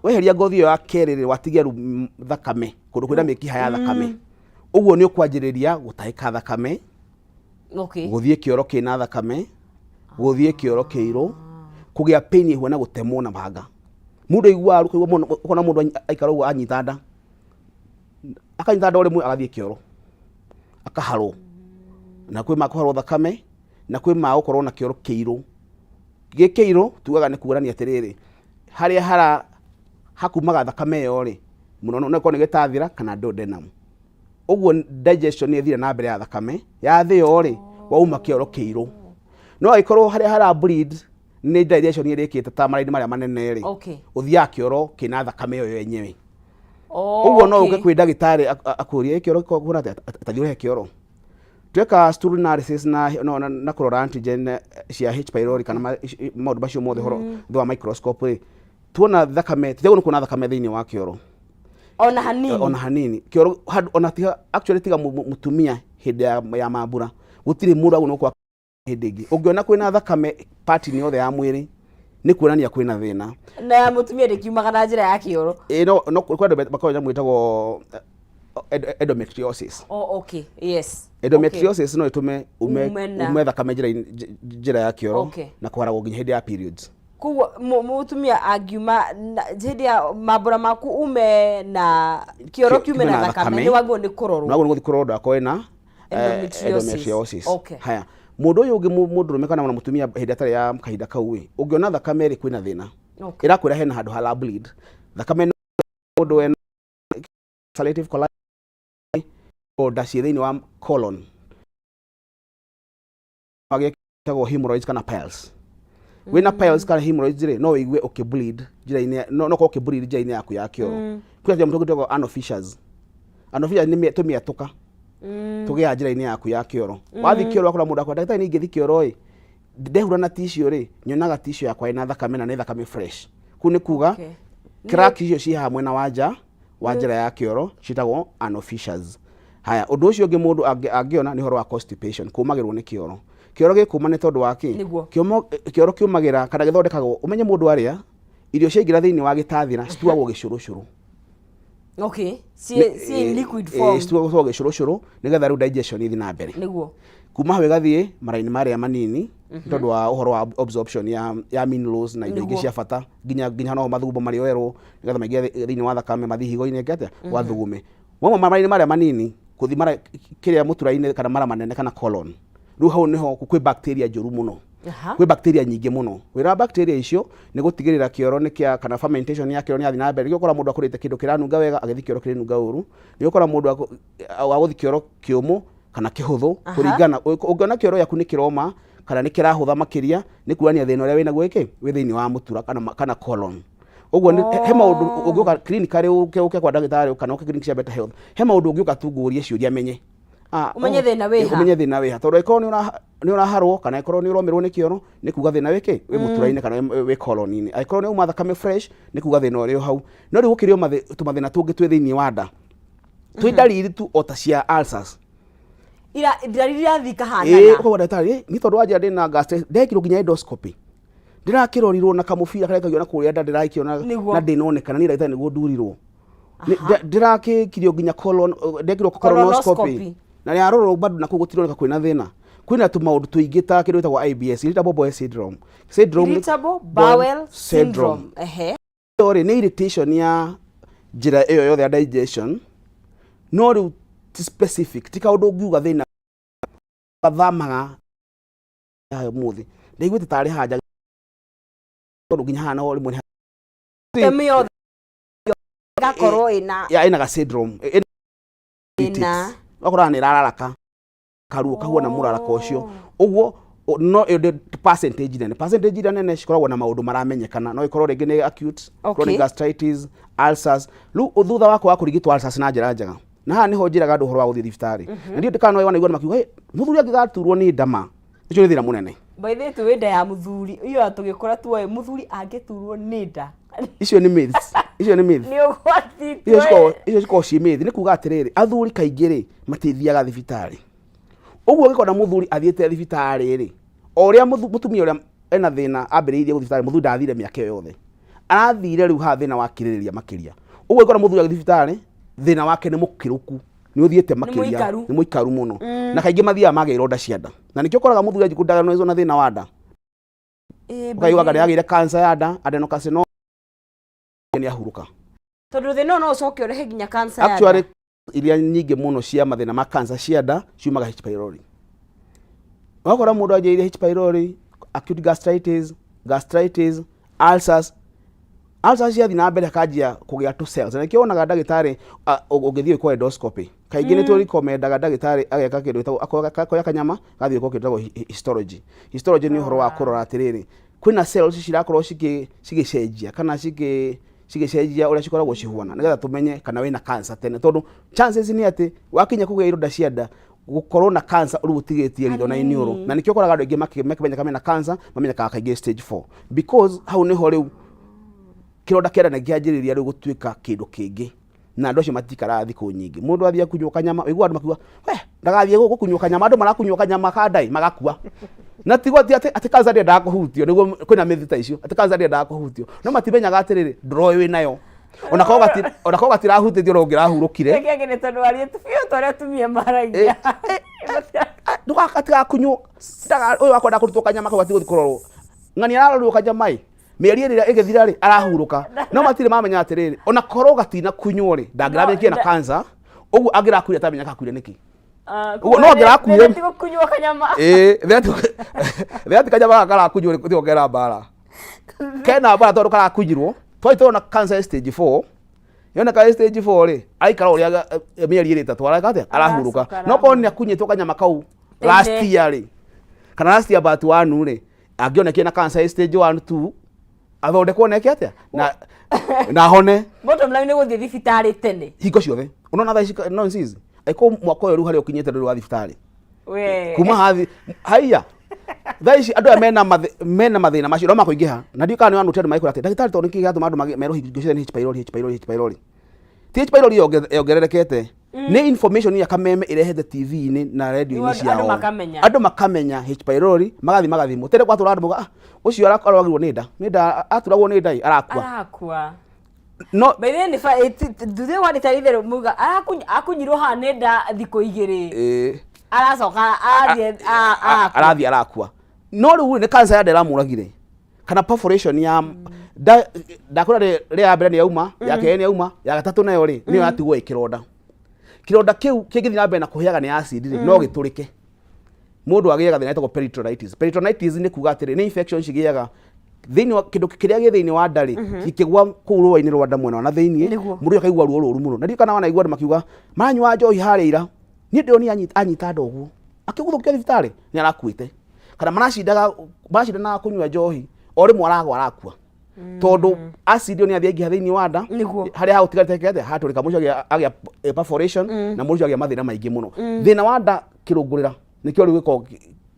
Weheria ngothi ĩyo ya kerĩ rĩ, watigia rĩu thakame kũndũ kwĩna mĩkiha ya thakame, ũguo nĩ ũkwanjĩrĩria gũtahĩka thakame, gũthiĩ kĩoro kĩna thakame, gũthiĩ kĩoro kĩirũ, kũgĩa pain ĩhuana gũtemwo na banga. Mũndũ aiguaga kũigua mũno, ũkona mũndũ aikara ũguo anyita nda, akanyita nda o rĩmwe agathiĩ kĩoro akaharwo, na kwĩ ma kũharwo thakame na kwĩ ma gũkorwo na kĩoro kĩirũ. Gĩ kĩirũ tugaga nĩ kuonania atĩrĩrĩ, harĩa hara hakumaga thakame ĩyo rĩ mũno no ĩkorwo nĩ gĩtathĩra kana duodenum. Ũguo digestion nĩ ĩthire na mbere ya thakame yathĩo rĩ, wauma kĩoro kĩirũ. No angĩkorwo harĩa hara bleed nĩ digestion ĩrĩkĩte ta maraini marĩa manene rĩ, ũthiaga kĩoro kĩna thakame ĩyo yenyewe. Ũguo no ũke kwĩ ndagĩtarĩ akũrie, "Ĩ, kĩoro kĩhana atĩa?" Tathiĩ ũrehe kĩoro. Tweka stool analysis na, no, na kũrora antigen cia H pylori kana maũndũ macio mothe horo thĩ wa microscope rĩ, tuona thakame, tutiagwo nĩ kuona thakame thĩinĩ wa kĩoro. Ona hanini? Ona hanini. Kĩoro handũ ona tiga actually tiga mũtumia hĩndĩ ya mambura, gũtirĩ mũndũ agwo kwa hĩndĩ ĩngĩ ũngĩona kwĩna thakame part-inĩ yothe ya mwĩrĩ nĩ kuonania kwĩna thĩna. Na ya mũtumia ndĩkiumaga na njĩra ya kĩoro? Ĩ, no kwĩ andũ makoragwo nyamũ ĩtagwo endometriosis. Oh, okay. Yes. Endometriosis no ĩtũme ume Ume ume thakame njĩra ya kĩoro na kũharagwo nginya hĩndĩ ya periods. Koguo mũtumia angiuma hĩndĩ ya mambura maku ume na kĩoro kiume kiume na na thakame, thakame. nĩ wagĩrĩirwo nĩ kũrorwo. Nagwo nĩ gũthiĩ kũrorwo ndakorwo ĩna Endometriosis. Endometriosis. Haya, mũndũ ũyũ ũngĩ, mũndũrũme kana ona mũtumia hĩndĩ atarĩ ya kahinda kau ĩ, ũngĩona thakame rĩ, kwĩna thĩna. Ĩrakwĩra hena handũ hara bleed thakame. Mũndũ wena ulcerative colitis, ironda ciĩ thĩinĩ wa colon, agĩtagwo hemorrhoids kana piles. Wĩna piles kana hemorrhoids rĩ, no wĩigue ũkĩ bleed njĩra-inĩ, no korwo ũkĩ bleed njĩra-inĩ yaku ya kĩoro. Kwĩna kĩndũ gĩtagwo anal fissures. Anal fissures nĩ tũmĩatũka tũgĩaga njĩra-inĩ yaku ya kĩoro. Wathiĩ kĩoro wakora mũndũ akwĩra, "Ndagĩtarĩ, nĩ ingĩthiĩ kĩoro ĩ, ndehura na tissue rĩ, nyonaga tissue yakwa ĩna thakame na nĩ thakame fresh." Kũu nĩ kuga crack icio ciĩ haha mwena wa nja wa njĩra ya kĩoro ciĩtagwo anal fissures. Haya, ũndũ ũcio ũngĩ mũndũ angĩona nĩ ũhoro wa constipation, kũmagĩrwo nĩ kĩoro. Kĩoro gĩkũma nĩ tondũ wa kĩ? Kĩoro kĩũmagĩra kana gĩthondekagwo, ũmenye mũndũ arĩa irio ciaingĩra thĩinĩ wa gĩtathĩra cituagwo gĩcũrũcũrũ. Okay. Ciĩ in liquid form. Cituagwo gĩcũrũcũrũ nĩgetha rĩu digestion ĩthiĩ na mbere. Kuma hau ĩgathiĩ maraini marĩa manini nĩ tondũ wa ũhoro wa absorption ya minerals na indo ingĩ cia bata, nginya no mathugumbo marĩoerwo nĩgetha maingĩre thĩinĩ wa thakame, mathiĩ higo-inĩ atĩa gwathugume. Wauma maraini marĩa manini kũthi mara kĩrĩa mũtura-inĩ kana mara manene kana colon, rĩu hau nĩho kwĩ bacteria njũru mũno. Kwĩ bacteria nyingĩ mũno. Wĩra wa bacteria icio nĩ gũtigĩrĩra kĩoro nĩ kĩa kana fermentation ya kĩoro nĩ yathiĩ na mbere. Nĩkĩo ũkora mũndũ akũrĩte kĩndũ kĩranunga wega agĩthiĩ kĩoro kĩranunga ũru. Nĩkĩo ũkora mũndũ wa gũthiĩ kĩoro kĩũmũ kana kĩhũthũ. Kũringana ũngĩona kĩoro gĩaku nĩ kĩroma kana nĩ kĩrahũtha makĩria, nĩ kuonania thĩna ũrĩa wĩnaguo ĩkĩ wĩ thĩinĩ wa mũtura kana colon. Ũguo he maũndũ ũngĩũka clinically, ũke kwa ndagĩtarĩ kana ũke clinic cia Better Health, he maũndũ ũngĩũka tu ngũrie ciũria menye. Ũmenye thĩna wĩ ha. Ũmenye thĩna wĩ ha, tondũ angĩkorwo nĩ ũra Nĩ ũraharwo kana angĩkorwo nĩ ũromĩrwo nĩ kĩoro, nĩ kuga thĩna wĩkĩ wĩ mũtura-inĩ kana wĩ colon-inĩ. Angĩkorwo nĩ uma thakame fresh, nĩ kuga thĩna ũrĩ o hau. No rĩu gũkĩrĩ o tũmathĩna tũngĩ twĩ thĩinĩ wa nda, twĩ ndariri tu o ta cia ulcers. Ira ndariri irathiĩ ikahanana. Ũkauga ndagĩtarĩ, "Ĩ, niĩ tondũ wanjĩra ndĩna gastritis, ndekirwo nginya endoscopy, ndĩrakĩrorirwo na kamũbira karĩa kaigio na kũrĩa nda, ndĩrakĩona na ndĩnonekana niĩ ndagĩtarĩ nĩguo ndurirwo. Ndĩrakĩkirio nginya colon, ndekirwo colonoscopy Colonoscopy. Na yarorwo bado na kũu gũtironeka kwĩna thĩna. Kwĩna tũmaũndũ tũingĩ ta kĩndũ gĩtagwo IBS, irritable bowel syndrome. Syndrome Irritable bowel syndrome. Ehe. Ĩyo rĩ, nĩ irritation ya njĩra ĩyo yothe ya digestion, no rĩu ti specific, ti kaũndũ ũngiuga thĩna gathamaga ũmũthĩ ndaiguĩte tarĩ hanja, tondũ nginya haha naho rĩmwe nĩ Temu yothe ĩgakorwo ĩna ya ĩna ga syndrome ĩna wakoraga nĩ ĩrararaka karuo kahuana mũrarako ũcio ũguo. No ĩyo ndĩ percentage nene. Percentage iria nene cikoragwo na maũndũ maramenyekana, no ĩkorwo rĩngĩ nĩ acute chronic gastritis, ulcers. Rĩu thutha wa kwaga kũrigitwo ulcers na njĩra njega, na haha nĩho njĩraga andũ ũhoro wa gũthiĩ thibitarĩ, na ndiũ ndikanoe wanaigua makiuga, "Hey, mũthuri angĩgaturwo nĩ ndama, ũcio nĩ thĩna mũnene." By the way, twĩ nda ya mũthuri iyo tũgĩkũra tuoĩ mũthuri angĩturwo nĩ nda. Icio nĩ myths, icio nĩ myths. Nĩ ũgwati. Icio cikoragwo ciĩ myth. Nĩ kuga atĩrĩrĩ, athuri kaingĩ rĩ, matithiaga thibitarĩ ũguo. Ũngĩkona mũthuri athiĩte thibitarĩ rĩ, o ũrĩa mũtumia ũrĩa ena thĩna ambĩrĩirie gũthiĩ thibitarĩ, mũthuri ndathire mĩaka ĩyo yothe arathire. Rĩu haha thĩna wakirĩrĩria makĩria ũguo. Ũngĩkora mũthuri agĩthiĩ thibitarĩ, thĩna wake nĩ mũkĩrũku, nĩ ũthiĩte makĩria. Mũikaru. Nĩ mũikaru mũno, na kaingĩ mathiaga magĩa ironda cia nda, na nĩkĩo ũkoraga mũthuri anjĩ kũdiagnose na thĩna wa nda, ũkaigua anga nĩ agĩire cancer ya nda, adenocarcinoma, nĩ ahurũka. Tondũ thĩna ũyũ no ũcoke ũrehe nginya cancer ya nda. Actually, iria nyingĩ mũno cia mathĩna ma cancer cia nda ciumaga H pylori. Wakora mũndũ anjĩrĩire H pylori, acute gastritis, gastritis, ulcers, ulcers ciathiĩ na mbere akanjia kũgĩa tũ cells, na nĩkĩo wonaga ndagĩtarĩ ũngĩthiĩ gwĩkwo endoscopy, kaingĩ nĩ tũrikomendaga ndagĩtarĩ ageka kĩndũ gĩtagwo akoya kanyama gathiĩ gwĩkwo kĩndũ gĩtagwo histology. Histology nĩ ũhoro wa kũrora atĩrĩrĩ, kwĩna cells cirakorwo cigĩcenjia kana cigĩcenjia ũrĩa cikoragwo cihuana, nĩgetha tũmenye kana wĩna cancer tene, tondũ chances nĩ atĩ wakinya kũgĩa ironda cia nda, gũkorwo na cancer rĩu ũtigĩtie ritho na iniũrũ. Na nĩkĩo ũkoraga andũ aingĩ makĩmenyeka mena cancer mamenyekaga kaingĩ stage 4, because hau nĩho rĩu kĩronda kĩa nda nĩ kĩanjĩrĩria rĩu gũtuĩka kĩndũ kĩngĩ, na andũ acio matikaraga thikũ nyingĩ. Mũndũ athiĩ akunywo kanyama, ũiguaga andũ makiuga, "We ndagathiĩ gũkũ kunywo kanyama." Andũ marakunywo kanyama ka ndai magakua, na tiguo ti atĩ cancer ndĩendaga kũhutio. Nĩguo kwĩna myth ta icio atĩ cancer ndĩendaga kũhutio, no matimenyaga atĩrĩrĩ, ndũroĩ wĩ nayo, ona korwo gatirahutĩtio no ũngĩrahurũkire. Kĩngĩ nĩ tondũ warie biũ ta ũrĩa atumia maragia. Ndũgatigakunywo, ũyũ wakwenda kũrutwo kanyama kau gatigũthiĩ kũrorwo ng'ani, ararorwo kanyama ĩ mĩeri ĩrĩa ĩgĩthira rĩ, arahurũka. No matirĩ mamenya atĩrĩrĩ, ona korwo gatina kunywo rĩ, ndangĩramenyekire na cancer ũguo. Angĩrakuire atamenya kakuire nĩkĩ? Ũguo no angĩrakuire. Ti gũkunywo kanyama. Ĩĩ, thĩna ti kanyama gaka karakunywo rĩ, tiko kena mbara, kena mbara tondũ karakunyirwo twari tũrona cancer stage 4. Yoneka ĩ stage 4 rĩ, aikara ũrĩa mĩeri ĩrĩ ĩtatũ, areka atĩa? Arahurũka. Aracoka. No korwo nĩ akunyĩtwo kanyama kau Tene. last year rĩ, kana last year but one rĩ, angĩonekire na cancer ĩ stage 1 2, athondekwo neke atĩa na hone. Bottom line nĩ gũthiĩ thibitarĩ tene. Hingo ciothe. Unaona thaa ici no nsizi aiko mwaka ũyũ rĩu harĩa ũkinyĩte ndũrĩ wa thibitarĩ. We. Kuma hathi haiya thaa ici andũ aya mena mathĩna macio no makũingĩha, na ndiũ kana nĩ wanũte andũ magĩkwĩra atĩ ndagĩtarĩ, tondũ nĩkĩ gĩatũma andũ merwo hingo ciothe nĩ H pylori, H pylori, H pylori? Ti H pylori yongererekete, nĩ information ya kameme ĩrehete TV-inĩ na radio-inĩ. Nĩguo andũ Ciao. Makamenya. Andũ makamenya H pylori, magathiĩ magathimwo tene. Gwatũra andũ mauga, "Ah, ũcio arwagirwo nĩ nda, nĩ nda aturagwo nĩ nda ĩ, arakua." Arakua. No By the way, nĩ thutha wa ndagĩtarĩ itherũ muga akunyirwo haha nĩ nda thikũ 2, aracoka arathiĩ arakua. Arathiĩ arakua, no rĩu nĩ cancer ya nda ĩramũragire kana perforation ya nda? Ndakwĩra rĩ ya mbere nĩ yauma, ya kerĩ nĩ yauma, ya gatatũ nayo rĩ, nĩyo yatigwo ĩ kĩronda. Kĩronda kĩu kĩngĩthiĩ na mbere na kũhĩaga nĩ acid rĩ, no gĩtũrĩke, mũndũ agĩaga thĩna wĩtagwo peritonitis. Peritonitis nĩ kuga atĩrĩ, nĩ infection cigĩaga thĩinĩ wa kĩndũ kĩrĩa gĩ thĩinĩ wa nda rĩ, gĩkĩgwa kũu rũa-inĩ rwa nda mwena wa na thĩinĩ. Mũndũ ũyũ akaigua ruo rũru mũno, na ndiũ kana wanaigua andũ makiuga maranyua njohi harĩa ira, niĩ ndĩronire anyita nda ũguo, akĩguthũkio thibitarĩ nĩ arakuĩte, kana maracindaga maracindanaga kũnyua njohi, o rĩmwe aragwa arakua, tondũ acid ĩyo nĩ yathiĩ aingĩha thĩinĩ wa nda. Harĩa hagũtigarĩte atĩa hatũrĩka, mũndũ ũcio agĩa perforation, na mũndũ ũcio agĩa mathĩna maingĩ mũno. Thĩna wa nda kĩrũngũrĩra nĩkĩo rĩu gĩkoragwo.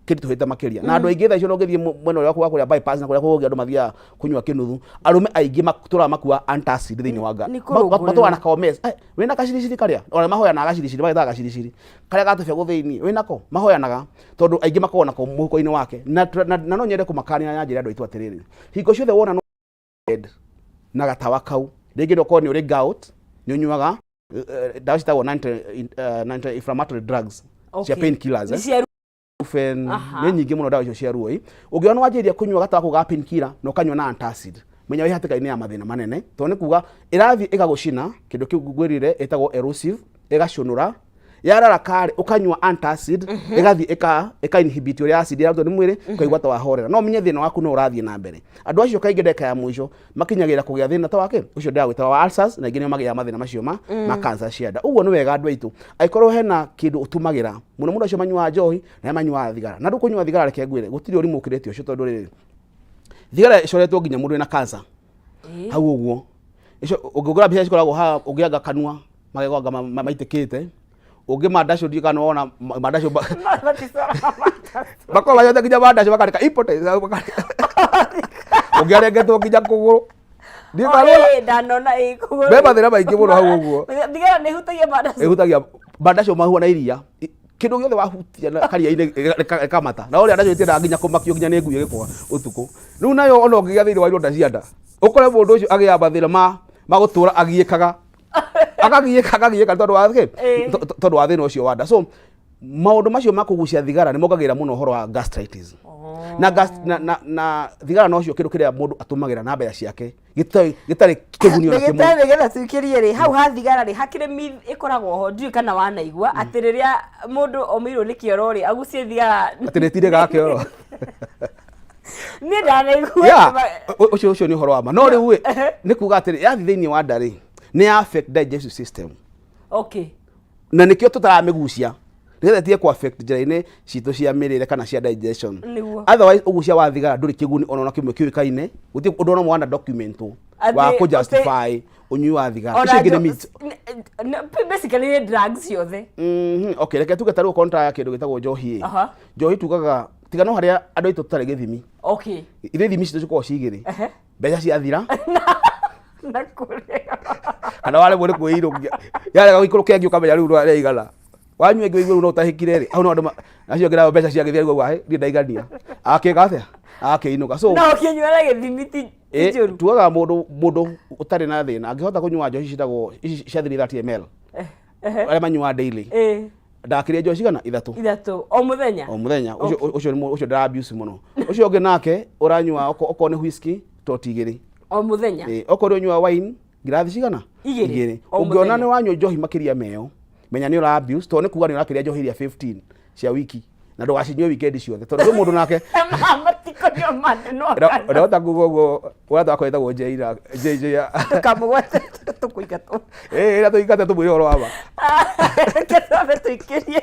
Kĩritũhĩte makĩria na andũ aingĩ thaa icio no ũngĩthiĩ mwena ũrĩa wa kũrĩa bypass na kũrĩa kũngĩ andũ mathiaga kũnyua kĩnuthu, arũme aingĩ matũraga makua antacid thĩinĩ wa Nĩ kũrũngũrĩrwo. Matũraga na komes. Wĩna gaciriciri karĩa ona mahoyanaga gaciriciri, magetaga gaciriciri karĩa gatũbegũ thĩinĩ wĩnako, mahoyanaga tondũ aingĩ makoragwo nako mũhuko-inĩ wake. Na no nyende kũmakania na njĩra andũ aitũ atĩrĩrĩ, hingo ciothe wona no na gatawa kau, rĩngĩ no ũkorwo nĩ ũrĩ gout, nĩ ũnyuaga ndawa ciĩtagwo anti-inflammatory drugs cia painkillers. Nĩ cia Ibuprofen. Aha. Nĩ nyingĩ mũno ndawa icio cia ruo. Ũngĩona nĩ wanjĩrĩria kũnyua gatawa kau ga painkiller na ũkanyua na antacid, menya wĩ hatĩka-inĩ ya mathĩna manene, tondũ nĩ kuga ĩrathiĩ ĩgagũcina kĩndũ kĩu ngwĩrire ĩtagwo erosive, ĩgacũnũra yarara karĩ, ũkanyua antacid, ĩgathiĩ ĩka inhibit ũrĩa acid ĩrarutwo nĩ mwĩrĩ, ũkaigua ta wahorera, no ũmenye thĩna waku no ũrathiĩ na mbere. Andũ acio kaingĩ ndagĩka ya mũico makinyagĩra kũgĩa thĩna ta wake ũcio ndĩragwĩta wa ulcers, na aingĩ nĩo magĩaga mathĩna macio ma cancer cia nda. Ũguo nĩ wega andũ aitũ, angĩkorwo hena kĩndũ ũtũmagĩra mũno mũno, acio manyuaga njohi na arĩa manyuaga thigara, na ndũkũnyua thigara, reke ngwĩre gũtirĩ ũrimũ ũkĩrĩte ũcio, tondũ rĩrĩ thigara ĩcoretwo nginya mũndũ wĩna cancer hau ũguo. Icio ũngĩgũra mbica cikoragwo haha, ũngĩanga kanua magego anga maitĩkĩte, ũngĩ mandacũ, ndiũ kana wona mandacũ makoragwo manyuĩte nginya mandacũ makandĩka impotent, ũngĩ arengetwo nginya kũgũrũ. Ndiũ kana wona. Ndanona ĩ kũgũrũ. Me mathĩna maingĩ mũno hau ũguo. Thigara nĩ ĩhutagia mandacu? Ĩhutagia mandacũ mahua na iria. Kĩndũ gĩothe wahutia na karia-inĩ ĩkamata, na ũrĩa ndacio ĩtiendaga nginya kũmakio nginya nĩ ngui ĩgĩkũga ũtukũ. Rĩu nayo ona ũngĩgĩa thĩinĩ wa ironda cia nda, ũkore mũndũ ũcio agĩaga mathĩna ma gũtũra agiĩkaga, akagiĩka, akagiĩka tondũ wa kĩ? Tondũ wa thĩna ũcio wa nda. So maũndũ macio ma kũgucia thigara nĩ mongagĩrĩra mũno ũhoro wa gastritis na thigara nocio kĩndũ kĩrĩa mũndũ atũmagĩra na mbeca ciake gĩtarĩ kĩguni ona kĩmwe. Ndagĩtarĩ, nĩgetha tuikĩrie rĩ hau ha thigara rĩ, hakĩrĩ myth ĩkoragwo ho, ndiũĩ kana wanaigua atĩ rĩrĩa mũndũ omĩirwo nĩ kĩoro rĩ, agucie thigara atĩ nĩ tindĩkaga kĩoro. Niĩ ndanaigua. Yeah, ũcio nĩ ũhoro wa ma, no rĩu ĩ, nĩ kuga atĩrĩ, yathiĩ thĩinĩ wa nda rĩ, nĩ ya affect digestive system. Na nĩkĩo tũtaramĩgucia, nĩgetha ĩtige kũ affect njĩra-inĩ citũ cia mĩrĩre kana cia digestion. Otherwise ũgucia wa thigara ndũrĩ kĩguni ona kĩmwe kĩũĩkaine, gũtirĩ ũndũ ona ũmwe wana document wa Atĩ- kũ justify ũnyui wa thigara. Ona Icio ingĩ nĩ myths. Basically nĩ drugs ciothe. Okay, reke tuge ta rĩu okorwo nĩ kĩndũ gĩtagwo njohi ĩ. Njohi tugaga tiga no harĩa andũ aitũ tũtarĩ gĩthimi. Ithuĩ ithimi citũ cikoragwo ci igĩrĩ. Mbeca ciathira Na kũrĩa. Kana waremwo nĩ kwĩirũkia, yarega gũikũrũkia ĩngĩ, ũkamenya rĩu ndwaigana, wanyua ĩngĩ ũigue rĩu no ũtahĩkire rĩ, hau no andũ acio angĩ nao mbeca ciagĩthira rĩu auga, "Hĩ, niĩ ndaigania," akĩka atĩa, akĩinũka. So Na ũkĩnyua na gĩthimi ti njũru. Tugaga mũndũ ũtarĩ na thĩna angĩhota kũnyua njohi ciĩtagwo ici cia 330 ml, arĩa manyuaga daily, ndakĩrĩa njohi cigana? Ithatũ. Ithatũ o mũthenya. O mũthenya. Ũcio ũcio ndara abuse mũno. Ũcio ũngĩ nake ũranyua okorwo nĩ whisky tot igĩrĩ o mũthenya. Okorwo nĩ ũnyua wine ngirathi cigana? Igĩrĩ. O Ũngĩona mũthenya. nĩ wanyua njohi makĩria meyo, menya nĩ ũra abuse, tondũ nĩ kuga nĩ ũrakĩria njohi iria 15 cia wiki, na ndũgacinyue weekend ciothe, tondũ kwĩ mũndũ nake Matikũnyua mande no kana. Ndahota kuga ũguo, ũrĩa twakoretagwo J na JJ ya Ndũkamũgwete, tũkũingatwo. Ĩrĩa tũingate tũmwĩre ũhoro wa ma. Reke twambe tũikĩrie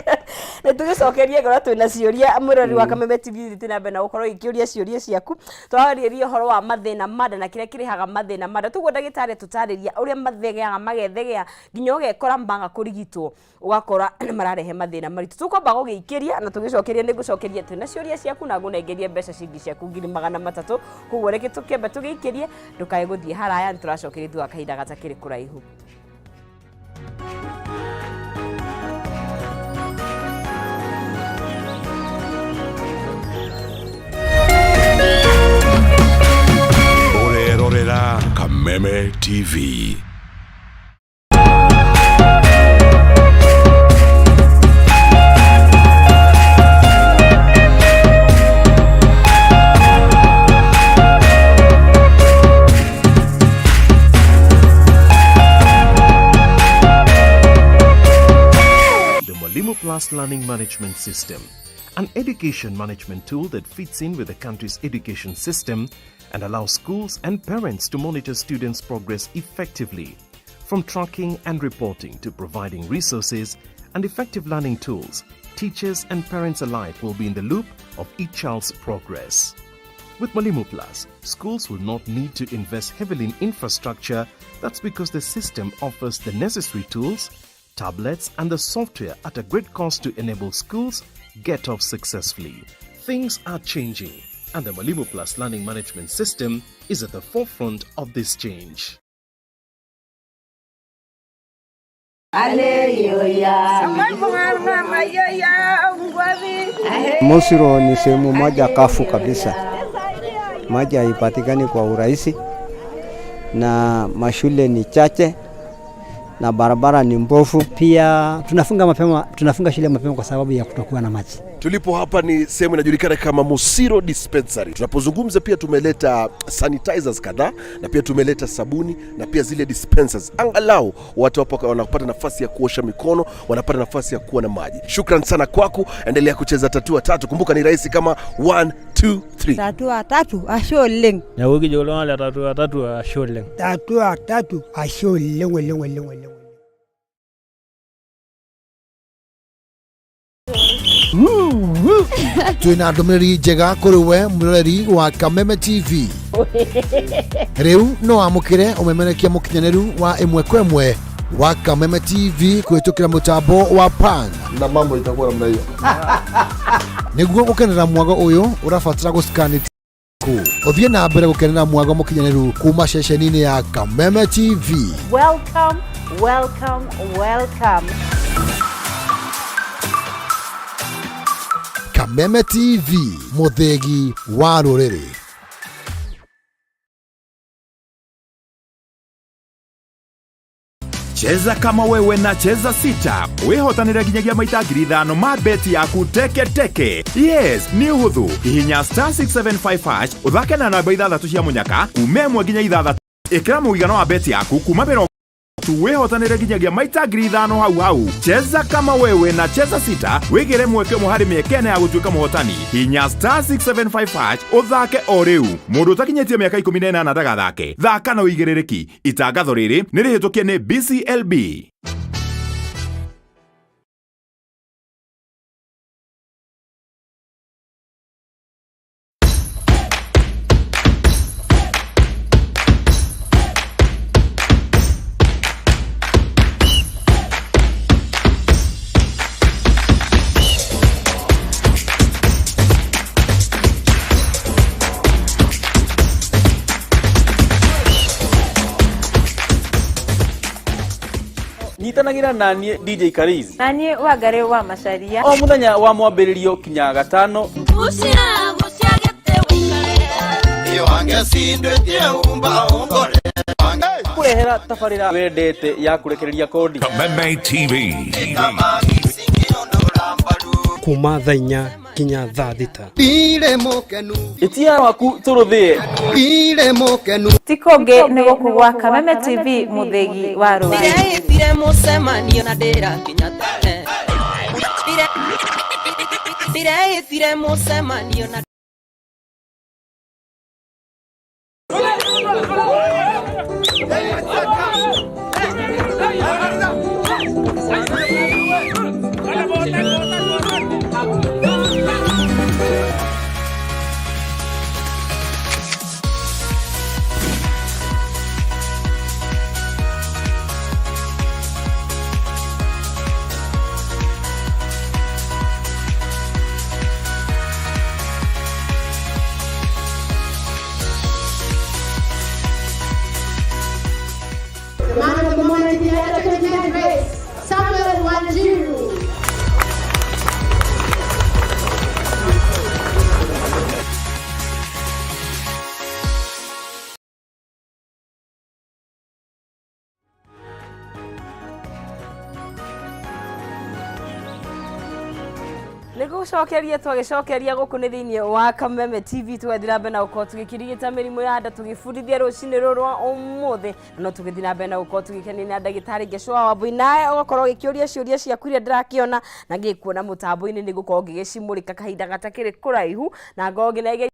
nĩ tũgĩcokerie ngoro twĩna ciũria. Mwĩrori wa Kameme TV, thiĩ na mbere na gũkorwo ũgĩkĩũria ciũria ciaku. Twarĩria ũhoro wa mathĩna ma nda na kĩrĩa kĩrehaga mathĩna ma nda. Tũguo ndagĩtarĩ tũtarĩria ũrĩa mathegeaga, magethegea nginya ũgekora maga kũrigitwo, ũgakora nĩ mararehe mathĩna maritũ. Tũkwamba gũgĩikĩria na tũgĩcokeria nĩ ngũcokeria twĩna ciũria ciaku na ngũnengerie mbeca ciringi ciaku 300,000. Koguo reke tũkĩambe tũgĩikĩrie, ndũkae gũthiĩ haraya, nĩ tũracokeria thutha wa kahinda gatakĩrĩ kũraihu. Ũrerorera Kameme TV. The Mwalimu Plus Learning Management System, an education management tool that fits in with the country's education system and allows schools and parents to monitor students' progress effectively. From tracking and reporting to providing resources and effective learning tools, teachers and parents alike will be in the loop of each child's progress. With Mwalimu Plus, schools will not need to invest heavily in infrastructure. That's because the system offers the necessary tools, tablets, and the software at a great cost to enable schools get off successfully. Things are changing, and the Mwalimu Plus Learning Management System is at the forefront of this change. Mosiro ni sehemu moja kafu kabisa, maji haipatikani kwa urahisi na mashule ni chache na barabara ni mbovu. Pia tunafunga mapema, tunafunga shule mapema kwa sababu ya kutokuwa na maji. Tulipo hapa ni sehemu inajulikana kama Mosiro Dispensary. Tunapozungumza pia tumeleta sanitizers kadhaa na pia tumeleta sabuni na pia zile dispensers, angalau watu hapo wanapata nafasi ya kuosha mikono, wanapata nafasi ya kuwa na maji. Shukran sana kwako, endelea kucheza tatua tatu. Kumbuka ni rahisi kama 1 2 3. Tatua tatu ashe oleng. Neeku kijo iltung'anak le tatua tatu ashe oleng. Tatua tatu ashe oleng oleng oleng oleng. Twina ndũmĩrĩri njega kũrĩ we mwĩroreri wa Kameme TV. Rĩu no wamũkĩre ũmemerekia mũkinyanĩru wa ĩmwe kwa ĩmwe wa Kameme TV kũhĩtũkĩra mũtambo wa Pan. Na mambo itakuwa namna hiyo. Nĩguo gũkenera mwago ũyũ ũrabatara gũscan ku ũthiĩ na mbere gũkenera mwago mũkinyanĩru kuma ceceni-inĩ ya Kameme TV. Welcome, welcome, welcome. Kameme TV, mũthĩgi wa rũrĩrĩ. Cheza kama wewe na Cheza Sita wihotanire nginyagia maita 5,000 ma beti yaku teke teke. Yes, nĩ ũhũthũ. Hihinya star 675 hash ũthake na namba ithathatũ cia mũnyaka kuma 1 nginya 6. Ĩkĩra mũigana wa beti yaku kuma 20 wihotanire nginyagia maita 5,000 hau hau. Cheza kama wewe na Cheza Sita wigire mweke ũmwe harĩ mĩeke ĩna ya gũtuĩka mũhotani. Hinya star 675 hash ũthake o rĩu. Mũndũ ũtakinyĩtie mĩaka 18 ndagathake. Thaka na ũigĩrĩrĩki. Itangatho rĩrĩ nĩ rĩhĩtũkie nĩ BCLB. Nyitanagĩra naniĩ DJ Karizi Na niĩ Wangari wa Macaria. O mũthenya wa mwambĩrĩrio kinya gatano. Kũrehera tabarĩra wendete ya kũrekereria kodi. Kameme TV. Kuma thaa 4 kinya thaa 6. Ĩtia waku tũrũthĩe. Ti kũngĩ nĩ gũkũ gwa Kameme TV mũthĩgi wa rũrĩrĩ. Ndĩreĩtire mũcemanio na ndĩrakinya tene. Ndĩreĩtire mũcemanio na Man of the moment in the under 29 race, Samuel Wanjiru. Nä gå cokeria twagä gå kå nä thä inä wa Kameme TV tũgathiĩ na mbere na gũkorwo tũgĩkĩrigita mĩrimũ ya nda tũgĩbundithia rũcinĩ rũrũ rwa ũmũthĩ no tũgĩthiĩ na mbere na gũkorwo tũgĩkenio na ndagĩtarĩ Ngecũa Wambui nawe ũgakorwo ũgĩkĩũria ciũria ciaku iria ndĩrakĩona na ngĩkuona mũtambo-inĩ nĩ gũkorwo ngĩgĩcimũrĩka kahinda gatakĩrĩ kũraihu na ngorwo ngĩnegenia.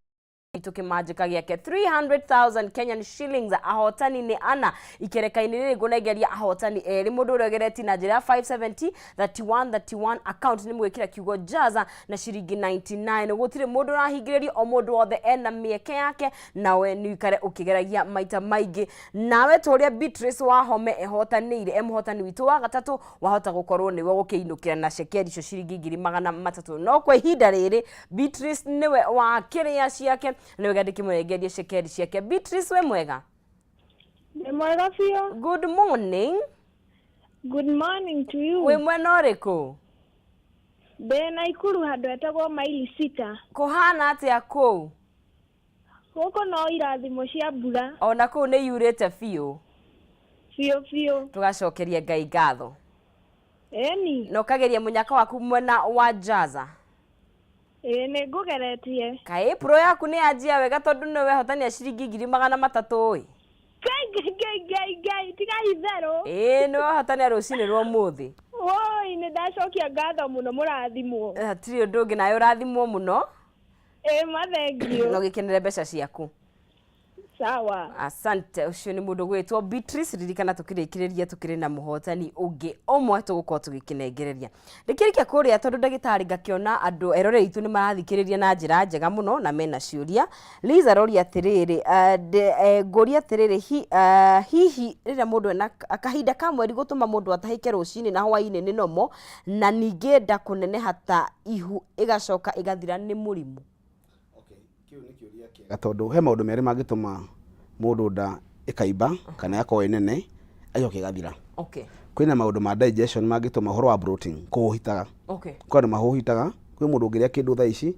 Witũ kĩmanjĩka gĩake 300,000 Kenyan shillings. Ahotani nĩ ana ikereka-inĩ rĩrĩ, ngũnengeria ahotani erĩ. Mũndũ ũrĩa ũgeretie na njĩra ya 570 31 31 account nĩ mũgwĩkĩra kiugo jaza na ciringi 99. Gũtirĩ mũndũ ũrahingĩrĩrio, o mũndũ wothe ena mĩeke yake, nawe nĩ ũikare ũkĩgeragia maita maingĩ. Nawe ta ũrĩa Beatrice Wahome ehotanĩire, e mũhotani witũ wa gatatũ, wahota gũkorwo nĩwe gũkĩinũkĩra na cekeri icio ciringi 300,000. No kwa ihinda rĩrĩ Beatrice nĩwe wa kĩrĩa ciake, nĩwe gandĩkĩmũrengerie cekeri ciake. Beatrice, we mwega? Nĩ mwega biũ. Good morning. Good morning to you. Wĩ mwena ũrĩkũ? Ndĩ Naikuru handũ etagwo maili 6. Kũhana atĩa kũu? Gũkũ no irathimo cia mbura. Ona kũu nĩ yurĩte biũ? Biũ biũ. Tũgacokeria Ngai ngatho. Ĩni. Na ũkageria mũnyaka waku mwena wa Jaza? Ĩĩ, nĩ ngũgeretie. Kaĩ pro yaku nĩ yanjia wega, tondũ nĩ wehotania ciringi 300,000 ĩ. Ngai Ngai Ngai Ngai Ngai, tiga itherũ. Ĩĩ, nĩ wehotania rũcinĩ rwa ũmũthĩ. Woi, nĩ ndacokia ngatho mũno, mũrathimwo. Hatirĩ ũndũ ũngĩ, nawe ũrathimwo mũno. Ĩĩ, mathengio. Na ũgĩkenere mbeca ciaku. Sawa. Asante. Ũcio nĩ mũndũ gwĩtwo Beatrice. Ririkana tũkĩrĩkĩrĩria tũkĩrĩ na mũhotani ũngĩ ũmwe tũgũkorwo tũgĩkĩnengereria. Ndĩkĩrĩkia kũrĩa, tondũ ndagĩtarĩ, ngakĩona andũ eroreri aitũ nĩ marathikĩrĩria na njĩra njega mũno na mena ciũria. Liz aroria atĩrĩrĩ, ngũria atĩrĩrĩ, hihi rĩrĩa mũndũ ena kahinda ka mweri gũtũma mũndũ atahĩke rũcinĩ na hwaĩ-inĩ nĩ nomo, na ningĩ nda kũneneha ta ihu ĩgacoka ĩgathira, nĩ mũrimũ? Kĩega, tondũ he maũndũ merĩ mangĩtũma mũndũ nda ĩkaimba kana yakorwo ĩ nene ĩgacoka ĩgathira. Kwĩna maũndũ ma digestion mangĩtũma ũhoro wa bloating, kũhũhitaga. Kwĩ andũ mahũhitaga, kwĩ mũndũ ũngĩrĩa kĩndũ thaa ici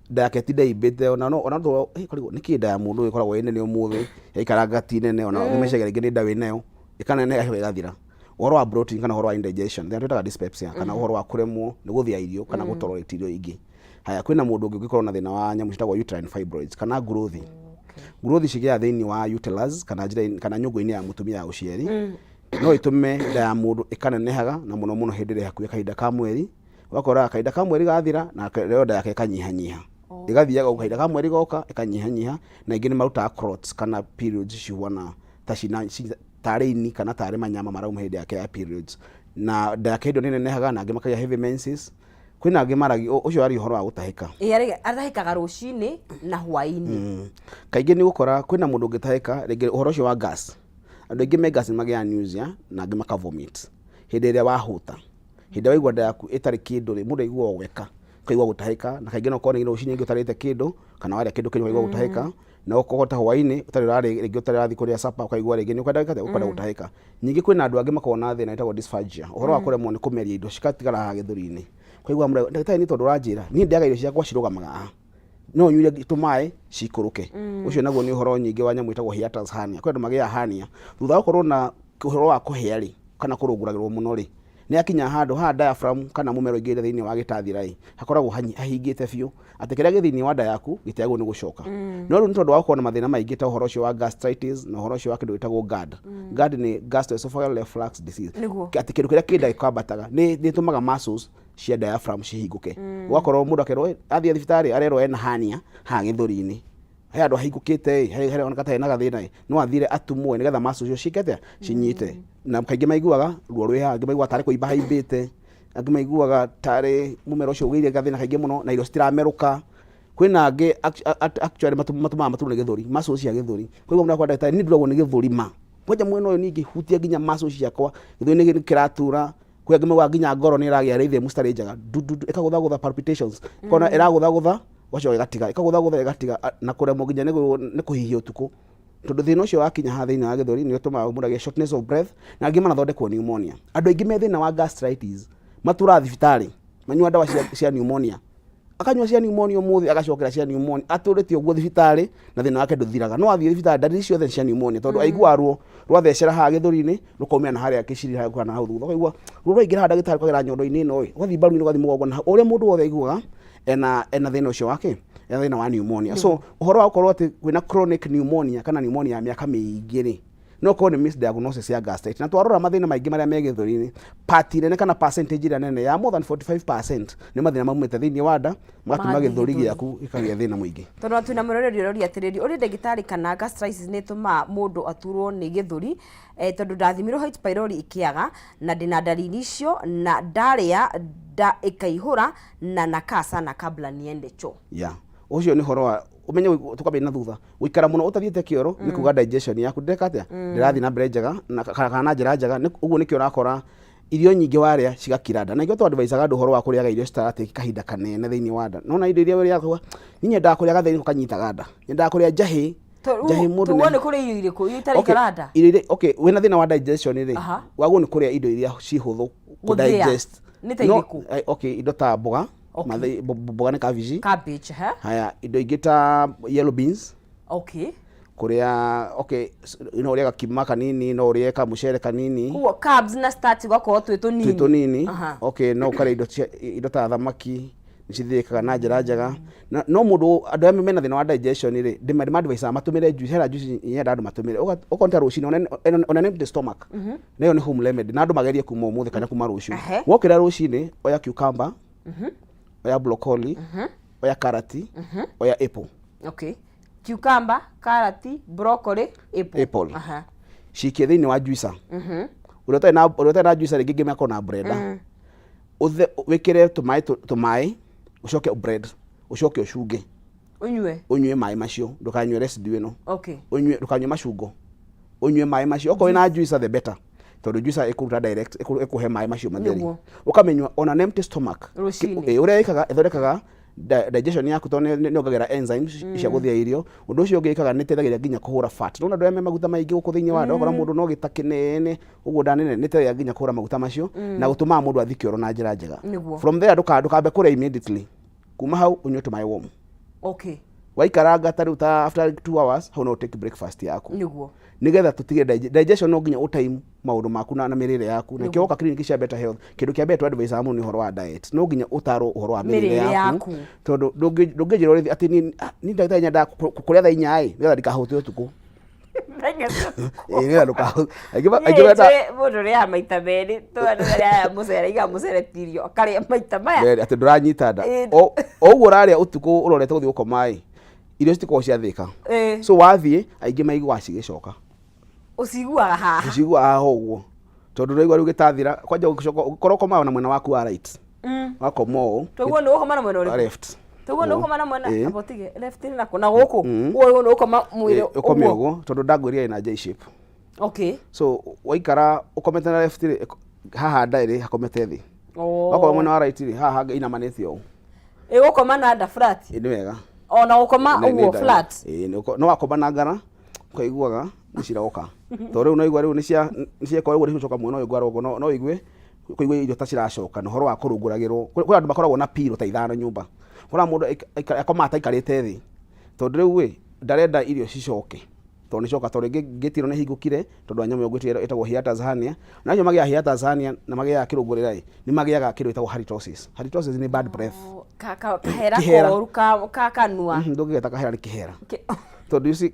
nda yake ĩtinde ĩimbĩte, ona no ona no kũrigwo nĩkĩ nda ya mũndũ ũyũ ĩkoragwo ĩ nene ũmũthĩ, yaikaranga ti nene, ona mm. meciria rĩngĩ nĩ nda wĩnayo, ĩkaneneha ĩgacoka ĩgathira. Ũhoro wa bloating kana ũhoro wa indigestion, thĩna twĩtaga dyspepsia, kana ũhoro wa kũremwo nĩ gũthĩa irio kana gũtolerate irio ingĩ. Haya, kwĩna mũndũ ũngĩ ũngĩkorwo na thĩna wa nyamũ ciĩtagwo uterine fibroids kana growth. Growth cigĩaga thĩinĩ wa uterus kana njĩra kana nyũngũ-inĩ ya mũtumia ya ũciari. No ĩtũme nda ya mũndũ ĩkanenehaga, na mũno mũno hĩndĩ ĩrĩa hakuhĩ kahinda ka mweri. Ũgakora kahinda ka mweri gathira na rĩo nda yake ĩkanyihanyiha. Ĩgathiaga ũguo, kahinda ka mweri goka ĩkanyihanyiha, na ingĩ nĩ marutaga clots kana periods cihuana ta cina tarĩ ini kana tarĩ manyama marauma hĩndĩ yake ya periods. Na nda yake hĩndĩ ĩyo nĩ ĩnenehaga, na angĩ makagĩa heavy menses. Kwĩna angĩ maragia ũcio aria ũhoro wa gũtahĩka. Ĩ, atahĩkaga rũcinĩ na hwaĩ-inĩ. Kaingĩ nĩ ũgũkora kwĩna mũndũ ũngĩtahĩka rĩngĩ ũhoro ũcio wa gas. Andũ aingĩ me gas nĩ magĩaga nausea na angĩ maka vomit hĩndĩ ĩrĩa wahũta. Hĩndĩ ĩrĩa waigua nda yaku ĩtarĩ kĩndũ rĩ, mũndũ aiguaga gweka, ũkaigua gũtahĩka, na kaingĩ no ũkorwo nĩ rũcinĩ rĩngĩ ũtarĩte kĩndũ kana warĩa kĩndũ kĩnini ũkaigua gũtahĩka, na ũkorwo ta hwaĩ-inĩ ũtarĩ ũrarĩa rĩngĩ, ũtarĩ ũrathiĩ kũrĩa supper, ũkaigua rĩngĩ nĩ ũkwenda gwĩka atĩa, ũkwenda gũtahĩka. Ningĩ kwĩna andũ angĩ makoragwo na thĩna wĩtagwo dysphagia, ũhoro wa kũremwo nĩ kũmeria indo cigatigara haha gĩthũri-inĩ. Ũkaigua mũrego, ndagĩtarĩ niĩ tondũ ũranjĩra, niĩ ndĩaga irio ciakwa cirũgamaga haha, no nyuire tũmaĩ cikũrũke. Ũcio naguo nĩ ũhoro nyingĩ wa nyamũ ĩtagwo hiatus hernia. Kwĩ andũ magĩaga hernia thutha wa gũkorwo na ũhoro wa kũhĩa rĩ, kana kũrũngũragĩrwo mũno rĩ, nĩ akinya handũ haha diaphragm kana mũmero ũingĩrĩte thĩinĩ wa gĩtathira ĩ, hakoragwo hahingĩte biũ atĩ kĩrĩa gĩ thĩinĩ wa nda yaku gĩtiagĩrĩirwo nĩ gũcoka. No rĩu nĩ tondũ wa gũkorwo na mathĩna maingĩ ta ũhoro ũcio wa gastritis na ũhoro ũcio wa kĩndũ gĩtagwo GERD. GERD nĩ gastroesophageal reflux disease. Atĩ kĩndũ kĩrĩa kĩ nda gĩkambataga nĩ ĩtũmaga muscles cia diaphragm cihingũke. Ũgakorwo mũndũ akerwo athiĩ thibitarĩ arerwo ena hernia haha gĩthũri-inĩ. He handũ hahingũkĩte ĩ, haroneka ta hena gathĩna ĩ, no athire atumwo nĩgetha muscles icio ciĩke atĩa, cinyite. Na kaingĩ maiguaga ruo rwĩ haha, angĩ maiguaga tarĩ kũimba haimbĩte, angĩ maiguaga tarĩ mũmero ũcio ũgĩire gathĩna kaingĩ mũno na irio citiramerũka. Kwĩna angĩ actually matũmaga maturwo nĩ gĩthũri, muscles cia gĩthũri. Koguo mũndũ akwenda ndagĩtarĩ, niĩ nduragwo nĩ gĩthũri ma. Kwanja mwena ũyũ niĩ ngĩhutia nginya muscles ciakwa, gĩthũri nĩ kĩratura. Kwĩ angĩ maugaga nginya ngoro nĩ ĩragĩa rhythm citarĩ njega, du du du, ĩkagũthagũtha, palpitations. Ũkona ĩragũthagũtha, ũgacoka ĩgatiga, ĩkagũthagũtha ĩgatiga, na kũremwo nginya nĩ kũhihia ũtukũ. Tondũ thĩna ũcio wakinya haha thĩinĩ wa gĩthũri nĩ ũtũmaga mũndũ agĩe shortness of breath, na angĩ manathondekwo pneumonia. Andũ aingĩ me thĩna wa gastritis matũraga thibitarĩ manyua ndawa cia pneumonia. Akanyua cia pneumonia ũmũthĩ, agacokera cia pneumonia, atũrĩte ũguo thibitarĩ na thĩna wake ndũthiraga. No athiĩ thibitarĩ ndariri ciothe nĩ cia pneumonia, tondũ aiguaga ruo rwathecera haha gĩthũri-inĩ rũkaumĩra na harĩa kĩciri harĩa kana hau thutha, ũkaigua ruo rwaingĩra haha ndagĩtarĩ rũkagera nyondo-inĩ ĩno ĩ, ũgathiĩ mbaru-inĩ, ũgathiĩ mũgongo, na ũrĩa mũndũ wothe aiguaga ena thĩna ũcio wake, ena thĩna wa pneumonia. So ũhoro wa gũkorwo atĩ kwĩna chronic pneumonia kana pneumonia ya mĩaka mĩingĩ rĩ, No korwo nĩ misdiagnosis ya gastritis. Na twarora mathĩna maingĩ marĩa me gĩthũri-inĩ, part nene kana percentage ĩrĩa nene ya more than 45% nĩ mathĩna maumĩte thĩinĩ wa nda magatũma Magathiĩ gĩthũri gĩthũri. gĩaku gĩkagĩa thĩna mũingĩ. Tondũ twĩna mwĩroreri ũroria atĩrĩrĩ, ũrĩ ndagĩtarĩ kana gastritis nĩ ĩtũmaga mũndũ aturwo nĩ gĩthũri? Tondũ ndathimirwo H pylori ĩkĩaga na ndĩna ndariri icio na ndarĩa nda ĩkaihũra na nakaa sana kabla niende choo. Yeah. Ũcio nĩ ũhoro wa ũmenye tũkambia na thutha gũikara mũno ũtathiĩte kĩoro nĩ kuga digestion yaku ndĩreka atĩa, ndĩrathiĩ na mbere njega na kana na njĩra njega. Ũguo nĩkĩo ũrakora irio nyingĩ warĩa cigakira nda, na nĩkĩo twadvisaga andũ ũhoro wa kũrĩaga irio citaratake kahinda kanene thĩinĩ wa nda. Nona indo iria ũrĩaga uga, niĩ nyendaga kũrĩa gatheri nĩko kanyitaga nda, nyendaga kũrĩa njahĩ. Njahĩ mũndũ Tuguo nĩ kũrĩa irio irĩkũ irio itarĩ Okay, ikara nda? irio iria, okay, wĩna thĩna wa digestion rĩ, wagwo nĩ kũrĩa indo iria ci hũthũ kũ Gũthĩa. digest. Nĩ ta No, irĩkũ? Okay, indo ta mboga, mboga nĩ cabbage. Cabbage, he? Haya, indo ingĩ ta yellow beans. Kũrĩa, okay, no ũrĩe gakima kanini, no ũrĩe kamũcere kanini. Koguo carbs na starch ũgakorwo twĩ tũnini. Twĩ tũnini. Okay, no ũkarĩa indo ta thamaki nĩ cithĩĩkaga na njĩra njega. Na, no mũndũ, andũ arĩa mena thĩna wa digestion rĩ, ndĩma-advise matũmĩre juice, hena juice nyenda andũ matũmĩre. Okorwo nĩ ta rũcinĩ, on an empty stomach, na ĩyo nĩ home remedy, na andũ magerie kuma ũmũthĩ kana kuma rũciũ. Wokĩra rũcinĩ, oya cucumber, oya broccoli, oya karati, oya apple. Okay. Cucumber, karati, broccoli, apple. Apple. Cikie thĩinĩ wa juicer. Ũrĩa ũtarĩ na juicer rĩngĩ ngĩmĩakorwo na blender. Ũthe wĩkĩre tũmaĩ, tũmaĩ, ũcoke ũblend, ũcoke ũcunge. Ũnyue. Ũnyue maĩ macio, ndũkanyue residue ĩno. Ũnyue, ndũkanyue macungo. Ũnyue maĩ macio. Okorwo wĩna juicer the better. Tondũ juicer ĩkũruta direct, ĩkũhe maĩ macio matheri. Ũkamĩnyua on an empty stomach. Rũcinĩ. Ũrĩa ĩkaga, ĩthondekaga digestion yaku tondũ nĩ yongagĩrĩra enzymes cia gũthĩa irio. Ũndũ ũcio ũngĩ ĩkaga nĩ ĩteithagĩrĩria nginya kũhũra fat. Nĩwona andũ arĩa me maguta maingĩ gũkũ thĩinĩ wa nda, ũgakora mũndũ no gĩta kĩnene ũguo nda nene, nĩ ĩteithagia nginya kũhũra maguta macio na gũtũmaga mũndũ athiĩ kĩoro na njĩra njega. From there ndũkambe kũrĩa immediately. Kuma hau ũnyue tũmaĩ warm. Waikaranga ta rĩu ta after 2 hours, hau no take breakfast yaku. Nĩgetha tũtige digestion, no nginya ũtime maũndũ maku na mĩrĩre yaku. Na kĩo woka clinic cia Better Health, kĩndũ kĩa mbere tũ-advise mũno nĩ ũhoro wa diet. No nginya ũtarwo ũhoro wa mĩrĩre Mĩrĩre yaku. yaku. Tondũ ndũngĩnjĩra ũrĩthi atĩ niĩ ndagĩtarĩ nyendaga kũrĩa thaa inya ĩ, nĩgetha ndikahũte ũtukũ. Ĩ, nĩgetha ndũkahũte. Aingĩ Mũndũ ũrĩaga maita merĩ, tũarĩaga mũcere, iga mũcere ti irio, akarĩa maita maya. Merĩ, atĩ ndũranyita nda. O ũguo ũrarĩa ũtukũ ũrorete gũthiĩ gũkoma ĩ, irio citikoragwo ciathĩka. So wathiĩ, aingĩ maiguaga cigĩcoka. Ũciguaga haha. Ũciguaga haha ũguo. Tondũ ũraigua rĩu gĩtathira, kwanja ũgĩcoka, ũkorwo ũkomaga na mwena waku wa right. Wakoma ũũ. Twaiguo nĩ ũkoma na mwena ũrĩkũ? Left. Twaiguo nĩ ũkoma na mwena, amba ũtige, left nĩ nakũ, na gũkũ. Ũguo nĩ ũkoma mwĩrĩ Ũkome ũguo, tondũ ndangwĩrire ĩna J shape. So waikara ũkomete na left rĩ, haha nda ĩrĩ hakomete thĩ. Wakoma mwena wa right rĩ, haha hangĩ inamanĩte ũũ. Ĩgũkoma na nda flat. Ĩ, nĩ wega. Ona gũkoma Nĩ- nĩ ũguo nda- flat. Ĩ, no wakoma na ngara ũkaiguaga nĩ ciroka. Tondũ rĩu no igua rĩu nĩ cia nĩ cieka ũguo nĩ cicoka mwena ũyũ ngwara ũguo, no ũigue kũigua irio ta ciracoka na ũhoro wa kũrungũragĩrwo. Kwĩ andũ makoragwo na pillow ta ithano nyũmba. Ũkoraga mũndũ akomaga ta aikarĩte thĩ. Tondũ rĩu ĩ, ndarenda irio cicoke. Tondũ nĩ coka, tondũ rĩngĩ ngĩti ĩno nĩ hingũkire tondũ wa nyamũ ĩyo ngwĩtire ĩtagwo hiatus hernia. Na acio magĩaga hiatus hernia na magĩaga kĩrũngũrĩra ĩ, nĩ magĩaga kĩndũ gĩtagwo halitosis. Halitosis nĩ bad breath. Kahera Kĩhera. koru ka kanua. Ndũngĩgeta kahera nĩ kĩhera. Tondũ you see,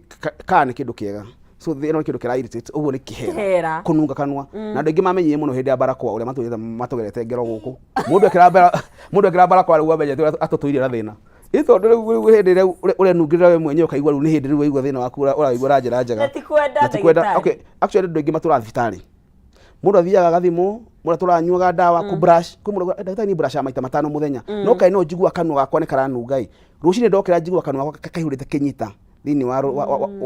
ka nĩ kĩndũ kĩega. So ĩno nĩ kĩndũ kĩra irritate, ũguo nĩ kĩhera. Kĩhera. Kũnunga kanua. Na andũ aingĩ mamenyire mũno hĩndĩ ya barakoa ũrĩa matũrĩte matũgerete ngero gũkũ. Mũndũ ekĩra mũndũ ekĩra barakoa rĩu amenyete ũrĩa atũtũire na thĩna. Ĩ tondũ rĩu hĩndĩ ĩrĩa ũrenungĩrĩra we mwenyewe ũkaigua rĩu nĩ hĩndĩ rĩu waigua thĩna waku ũraigua na njĩra njega. Na ti kwenda Na ti kwenda. ndagĩtarĩ. Okay, actually andũ aingĩ matũraga thibitarĩ. Mũndũ athiaga agathimwo, mũndũ atũranyuaga ndawa, kũ brush. Kwĩ mũndũ augaga, ndagĩtarĩ niĩ brush maita matano mũthenya. No kaĩ no njiguaga kanua gakwa nĩ karanunga ĩ. Rũcinĩ ndokĩra njiguaga kanua gakwa kaihũrĩte kĩnyita thĩinĩ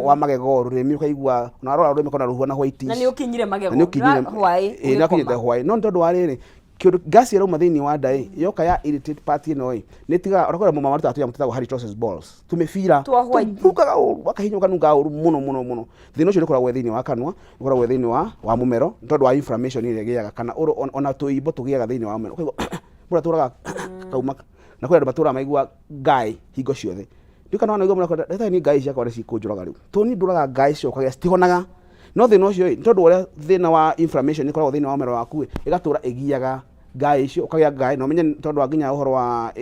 wa magego, rũrĩmĩ ũkaigua, ona warora rũrĩmĩ ũkona rũhuana whitish. Na nĩ ũkinyire magego. Na nĩ ũkinyire Na hwaĩ Ĩ, nĩ ũkinyĩte ũgĩkoma. hwaĩ. No nĩ tondũ wa rĩrĩ, kĩndũ gas ĩrauma thĩinĩ wa nda ĩ, yoka ya irritate part ĩno ĩ, nĩ ĩtigaga, ona kwĩna marutaga tũnyamũ twĩtagwo halitosis balls, tũmĩbira Twa white. tũnungaga ũru, gakahinywo kanungaga ũru mũno mũno mũno. Thĩna ũcio nĩ ũkoragwo wĩ thĩinĩ wa kanua, ũkoragwo wĩ thĩinĩ wa mũmero, nĩ tondũ wa inflammation ĩrĩa ĩgĩaga, kana ona tũimbo tũgĩaga thĩinĩ wa mũmero. Ũkaigua mũndũ atũraga kauma, na kwĩ andũ matũraga maiguaga ngaĩ hingo ciothe. Ndiũĩ kana wanaigua mũndũ akwĩra, ndagĩtarĩ niĩ ngaĩ ciakwa nĩ cikũnjũraga rĩu. Tondũ niĩ ndũraga ngaĩ cicokaga citihonaga. No thĩna ũcio ĩ, nĩ tondũ wa ũrĩa thĩna wa inflammation ĩkoragwo thĩinĩ wa mũmero waku ĩ, ĩgatũra ĩgiaga Ngaĩ icio ũkagĩa ngaĩ na ũmenye tondũ wa nginya ũhoro wa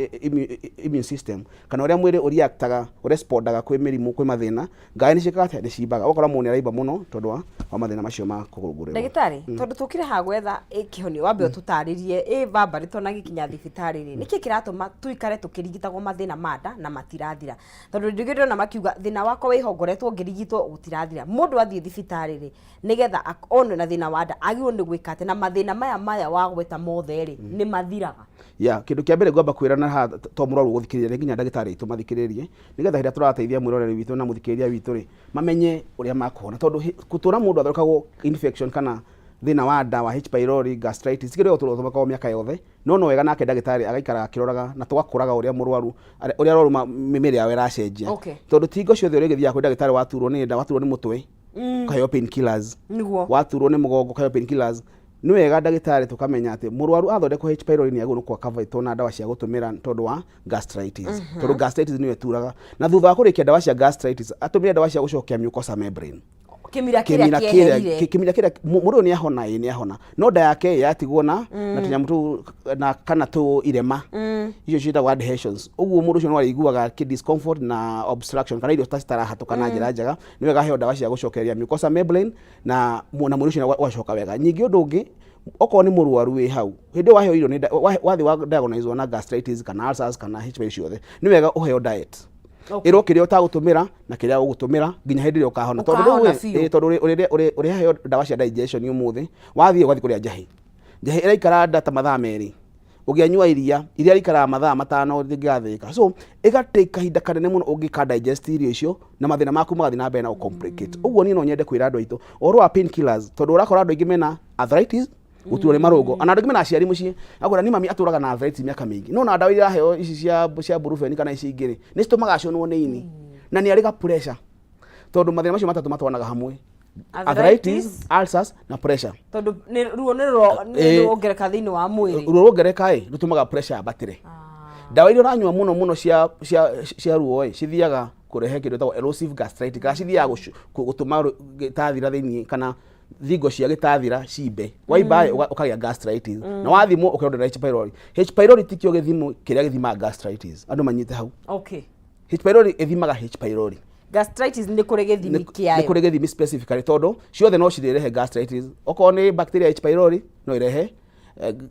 immune system kana ũrĩa mwĩrĩ ũreactaga ũrespondaga kwĩ mĩrimũ, kwĩ mathĩna. Ngaĩ nĩ ciĩkaga atĩa? Nĩ cimbaga. Ũgakora mũndũ nĩ araimba mũno tondũ wa mathĩna macio ma kũrũngũrĩrwo. Ndagĩtarĩ, tondũ tũkire haha gwetha kĩhonio, wambe ũtũtarĩrie ĩ bambarĩ tũnagĩkinya thibitarĩ rĩ, nĩkĩ kĩratũma tũikare tũkĩrigitagwo mathĩna ma nda na matirathira? Tondũ rĩngĩ ndĩrona makiuga thĩna wakwa wĩho ngoretwo ngĩrigitwo gũtirathira. Mũndũ athiĩ thibitarĩ rĩ, nĩgetha onwe na thĩna wa nda, agĩrĩirwo nĩ gwĩka atĩa? Na mathĩna maya maya wagweta mothe rĩ, nĩ mathiraga? Ya, kĩndũ kĩa mbere ngwamba kwĩra na haha to mũrwaru ũgũthikĩrĩria, nĩ nginya ndagĩtarĩ aitũ mathikĩrĩrie, nĩgetha hĩndĩ ĩrĩa tũrateithia mwĩroreri witũ na mũthikĩrĩria witũ rĩ, mamenye ũrĩa makũhona. Tondũ gũtũra mũndũ athondekagwo infection kana thĩna wa nda wa H pylori, gastritis, ti kĩndũ gĩa gũtũra ũthondekagwo mĩaka yothe, no no wega nake ndagĩtarĩ agaikaraga akĩroraga na tũgakũraga ũrĩa mũrwaru, ũrĩa arwaru mĩĩrĩ yao ĩracenjia. Tondũ ti hingo ciothe ũrĩgĩthiaga kwĩ ndagĩtarĩ waturwo nĩ nda, waturwo nĩ mũtwe, ũkaheo pain killers. Waturwo nĩ mũgongo ũkaheo pain killers. Nĩ wega ndagĩtarĩ tũkamenya atĩ mũrwaru athondekwo H pylori nĩ agĩrĩirwo nĩ gũcoverĩtwo na ndawa cia gũtũmĩra tondũ wa gastritis. Tondũ gastritis nĩyo ĩturaga. Na thutha wa kũrĩkia ndawa cia gastritis, atũmĩre ndawa cia gũcokia mucosa membrane. Kĩmira kĩrĩa kĩeherire. Kĩmira kĩrĩa mũndũ ũyũ nĩ ahona, ĩĩ nĩ ahona. No nda yake yatigwo na tũnyamũ tũu na kana tũ irema. Icio ciĩtagwo adhesions. Ũguo mũndũ ũcio no arĩiguaga kĩ discomfort na obstruction kana irio citarahatũka na njĩra njega. Nĩ wega aheo ndawa cia gũcokereria mucosa membrane na mwĩrĩ ũcio ũgacoka wega. Ningĩ ũndũ ũngĩ, okorwo nĩ mũrwaru wĩ hau, hĩndĩ ĩyo waheo irio nĩ wathiĩ wa diagnosewo na gastritis kana ulcers kana H pylori ciothe, nĩ wega ũheo diet. Ĩrwo kĩrĩa ũtagũtũmĩra na kĩrĩa ũgũtũmĩra nginya hĩndĩ ĩrĩa ũkahona. Tondũ rĩu Ũkahona ĩ, biũ. ĩ, tondũ ũrĩheo ndawa cia digestion ũmũthĩ, wathiĩ ũgathiĩ kũrĩa njahĩ. Njahĩ ĩraikara nda ta mathaa merĩ. Ũngĩanyua iria, iria rĩikaraga mathaa 5 rĩngĩgathĩĩka. So, ĩgatake kahinda kanene mũno ũngĩka digest irio icio na mathĩna maku magathiĩ na mbere na gũ-complicate. Ũguo niĩ no nyende kwĩra andũ aitũ ũhoro wa pain killers, tondũ ũrakora andũ aingĩ mena arthritis, gũturwo nĩ marũngo, ona andũ aingĩ mena aciari mũciĩ, akwĩra niĩ mami atũraga na arthritis mĩaka mĩingĩ, no na ndawa iria araheo ici cia Brufen kana ici ingĩ rĩ, nĩ citũmaga aconwo nĩ ini na nĩ arĩ ga pressure, tondũ mathĩna macio matatũ matwaranaga hamwe, arthritis, ulcers na pressure. Tondũ ruo nĩ ruongereka thĩinĩ wa mwĩrĩ. Ruo ruongereka ĩ, rũtũmaga pressure yambatĩre. Ndawa iria ũranyua mũno mũno cia ruo ĩ, cithiaga kũrehe kĩndũ gĩtagwo erosive gastritis, kana cithiaga gũtũma gĩtathira thĩinĩ kana thingo cia gĩtathira cimbe. Waimba ĩ, ũkagĩa gastritis. Na wathimwo ũkerwo ndũrĩ na H pylori. H pylori ti kĩo gĩthimo kĩrĩa gĩthimaga gastritis. Andũ manyite hau. H pylori ĩthimaga H pylori. Gastritis nĩ kũrĩ gĩthimi kĩayo. Nĩ kũrĩ gĩthimi specifically, tondũ ciothe no cirehe gastritis. Okorwo nĩ bacteria H pylori no irehe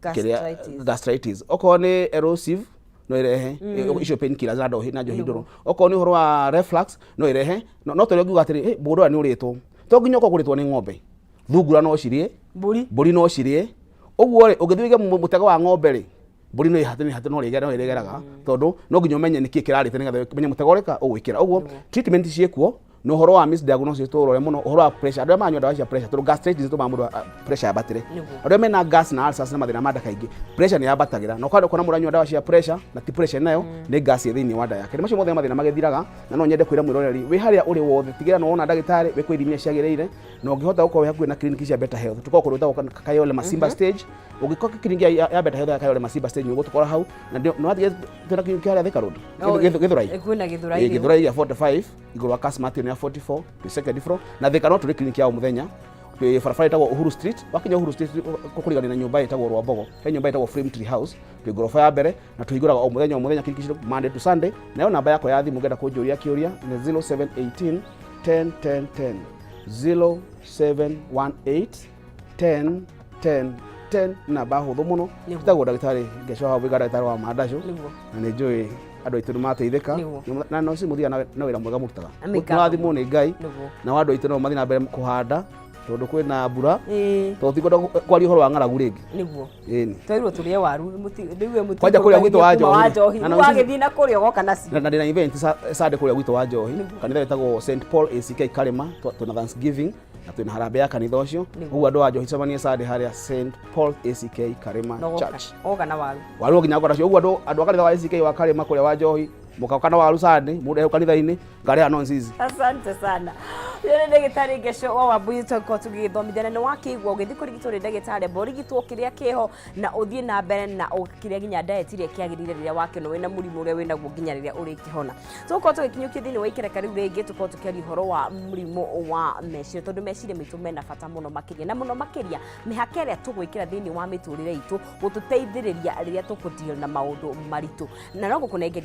Gastritis. gastritis. Okorwo nĩ erosive no irehe icio pain killers na njohi na njohi ndũrũ. Okorwo nĩ ũhoro wa reflux no irehe no tũrĩa ũngiuga atĩrĩ, hey, mũgũnda ũrĩa nĩ ũrĩtwo. To nginya ũkorwo ũgũrĩtwo nĩ ng'ombe. Thungura no cirĩe, mbũri, mbũri no cirĩe. Ũguo rĩ, ũngĩthiĩ ũige mũtego wa ng'ombe rĩ, mbũri no ĩhate, no ĩhate, no ĩrĩgera, no ĩrĩgeraga, tondũ no nginya ũmenye nĩkĩ kĩrarĩte nĩgetha ũmenye mũtego ũrĩka ũgwĩkĩra. Ũguo treatment ciĩkuo, na ũhoro wa misdiagnosis tũrore mũno, ũhoro wa pressure, andũ arĩa maranyua ndawa cia pressure, tondũ gastritis ĩtũmaga mũndũ pressure yambatĩre. Andũ arĩa mena gas na ulcers na mathĩna ma nda kaingĩ, pressure nĩ yambatagĩra, na ũkona mũndũ anyua ndawa cia pressure na ti pressure nayo, nĩ gas ĩ thĩinĩ wa nda yake. Nĩ macio mothe mathĩna magĩthiraga, na no nyende kwĩra mwĩroreri wĩ harĩa ũrĩ wothe, tigĩrĩra nĩ wona ndagĩtarĩ, wĩkwo ithimi iria ciagĩrĩire, na ũngĩhota gũkorwo wĩ hakuhĩ na clinic cia Better Health, tũkoragwo kũndũ gwĩtagwo Kayole Masimba stage. Ũngĩkorwo clinic ya Better Health ya Kayole Masimba stage nĩ ũgũtũkora hau, na nĩ wathiĩ twĩna clinic harĩa Thika Road, Gĩthũrai. Kwĩna Gĩthũrai rĩu. Gĩthũrai ya 45 igũrũ wa Kasmart ya 44, twĩ second floor. Na Thika no tũrĩ clinic ya o mũthenya, twĩ barabara ĩtagwo Uhuru Street. Wakinya Uhuru Street kũrigania na nyũmba ĩtagwo Rwambogo, he nyũmba ĩtagwo Flame Tree House, twĩ ngoroba ya mbere, na tũhingũraga o mũthenya o mũthenya clinic citũ Monday to Sunday. Nayo namba yakwa ya thimũ ũngĩenda kũnjũria kĩũria nĩ 0718 10 10 10, 0718 10 10 10, namba hũthũ mũno. Njĩtagwo ndagĩtarĩ Ngeco hau wĩga ndagĩtarĩ wa mandacũ, na nĩ njũĩ andũ aitũ nĩ mateithĩka, na no mũthiaga na wĩra mwega mũrutaga. Nĩ ngatho. Mũrathimwo nĩ Ngai, na andũ aitũ no mathiĩ na mbere kũhanda tondũ kwĩna mbura, tondũ tikwenda kwaria ũhoro wa ng'aragu rĩngĩ. Ĩni. Twerirwo tũrĩe waru, rĩu we Kwanja kũrĩa gwitũ wa Njohi. Njohi. Na Wagĩthiĩ na kũrĩa ũgoka nacio. Na ndĩna event Sunday kũrĩa gwitũ wa Njohi, kanitha wĩtagwo St Paul ACK Karĩma, twĩna Thanksgiving na twĩna harambee ya kanitha ũcio. Ũguo andũ a Njohi tũcemanie Sunday harĩa St Paul ACK Karĩma Church. Oga na waru. Waru nginya ngora cio. Ũguo andũ a kanitha wa ACK wa Karĩma kũrĩa wa Njohi, mũgoka na waru Sunday, mũndũ ehu kanitha-inĩ, ngarĩha nonsense. Asante sana. Rĩrĩ ndagĩtarĩ Ngeco wa Wambui, tũkorwo tũgĩthomithia na nĩ wakĩigua ũgĩthiĩ kũrigitwo nĩ ndagĩtarĩ, amba ũrigitwo kĩrĩa kĩho na ũthiĩ na mbere na ũkĩrĩa nginya diet ĩrĩa kĩagĩrĩire rĩrĩa wakĩona wĩna mũrimũ ũrĩa wĩnaguo nginya rĩrĩa ũrĩkĩhona. Tũgũkorwo tũgĩkinyũkia thĩinĩ wa ikereka rĩu rĩngĩ, tũkorwo tũkĩaria ũhoro wa mũrimũ wa meciria, tondũ meciria maitũ mena bata mũno makĩria, na mũno makĩria mĩhaka ĩrĩa tũgwĩkĩra thĩinĩ wa mĩtũrĩre itũ gũtũteithĩrĩria rĩrĩa tũkũdeal na maũndũ maritũ, na no gũkũnengeria.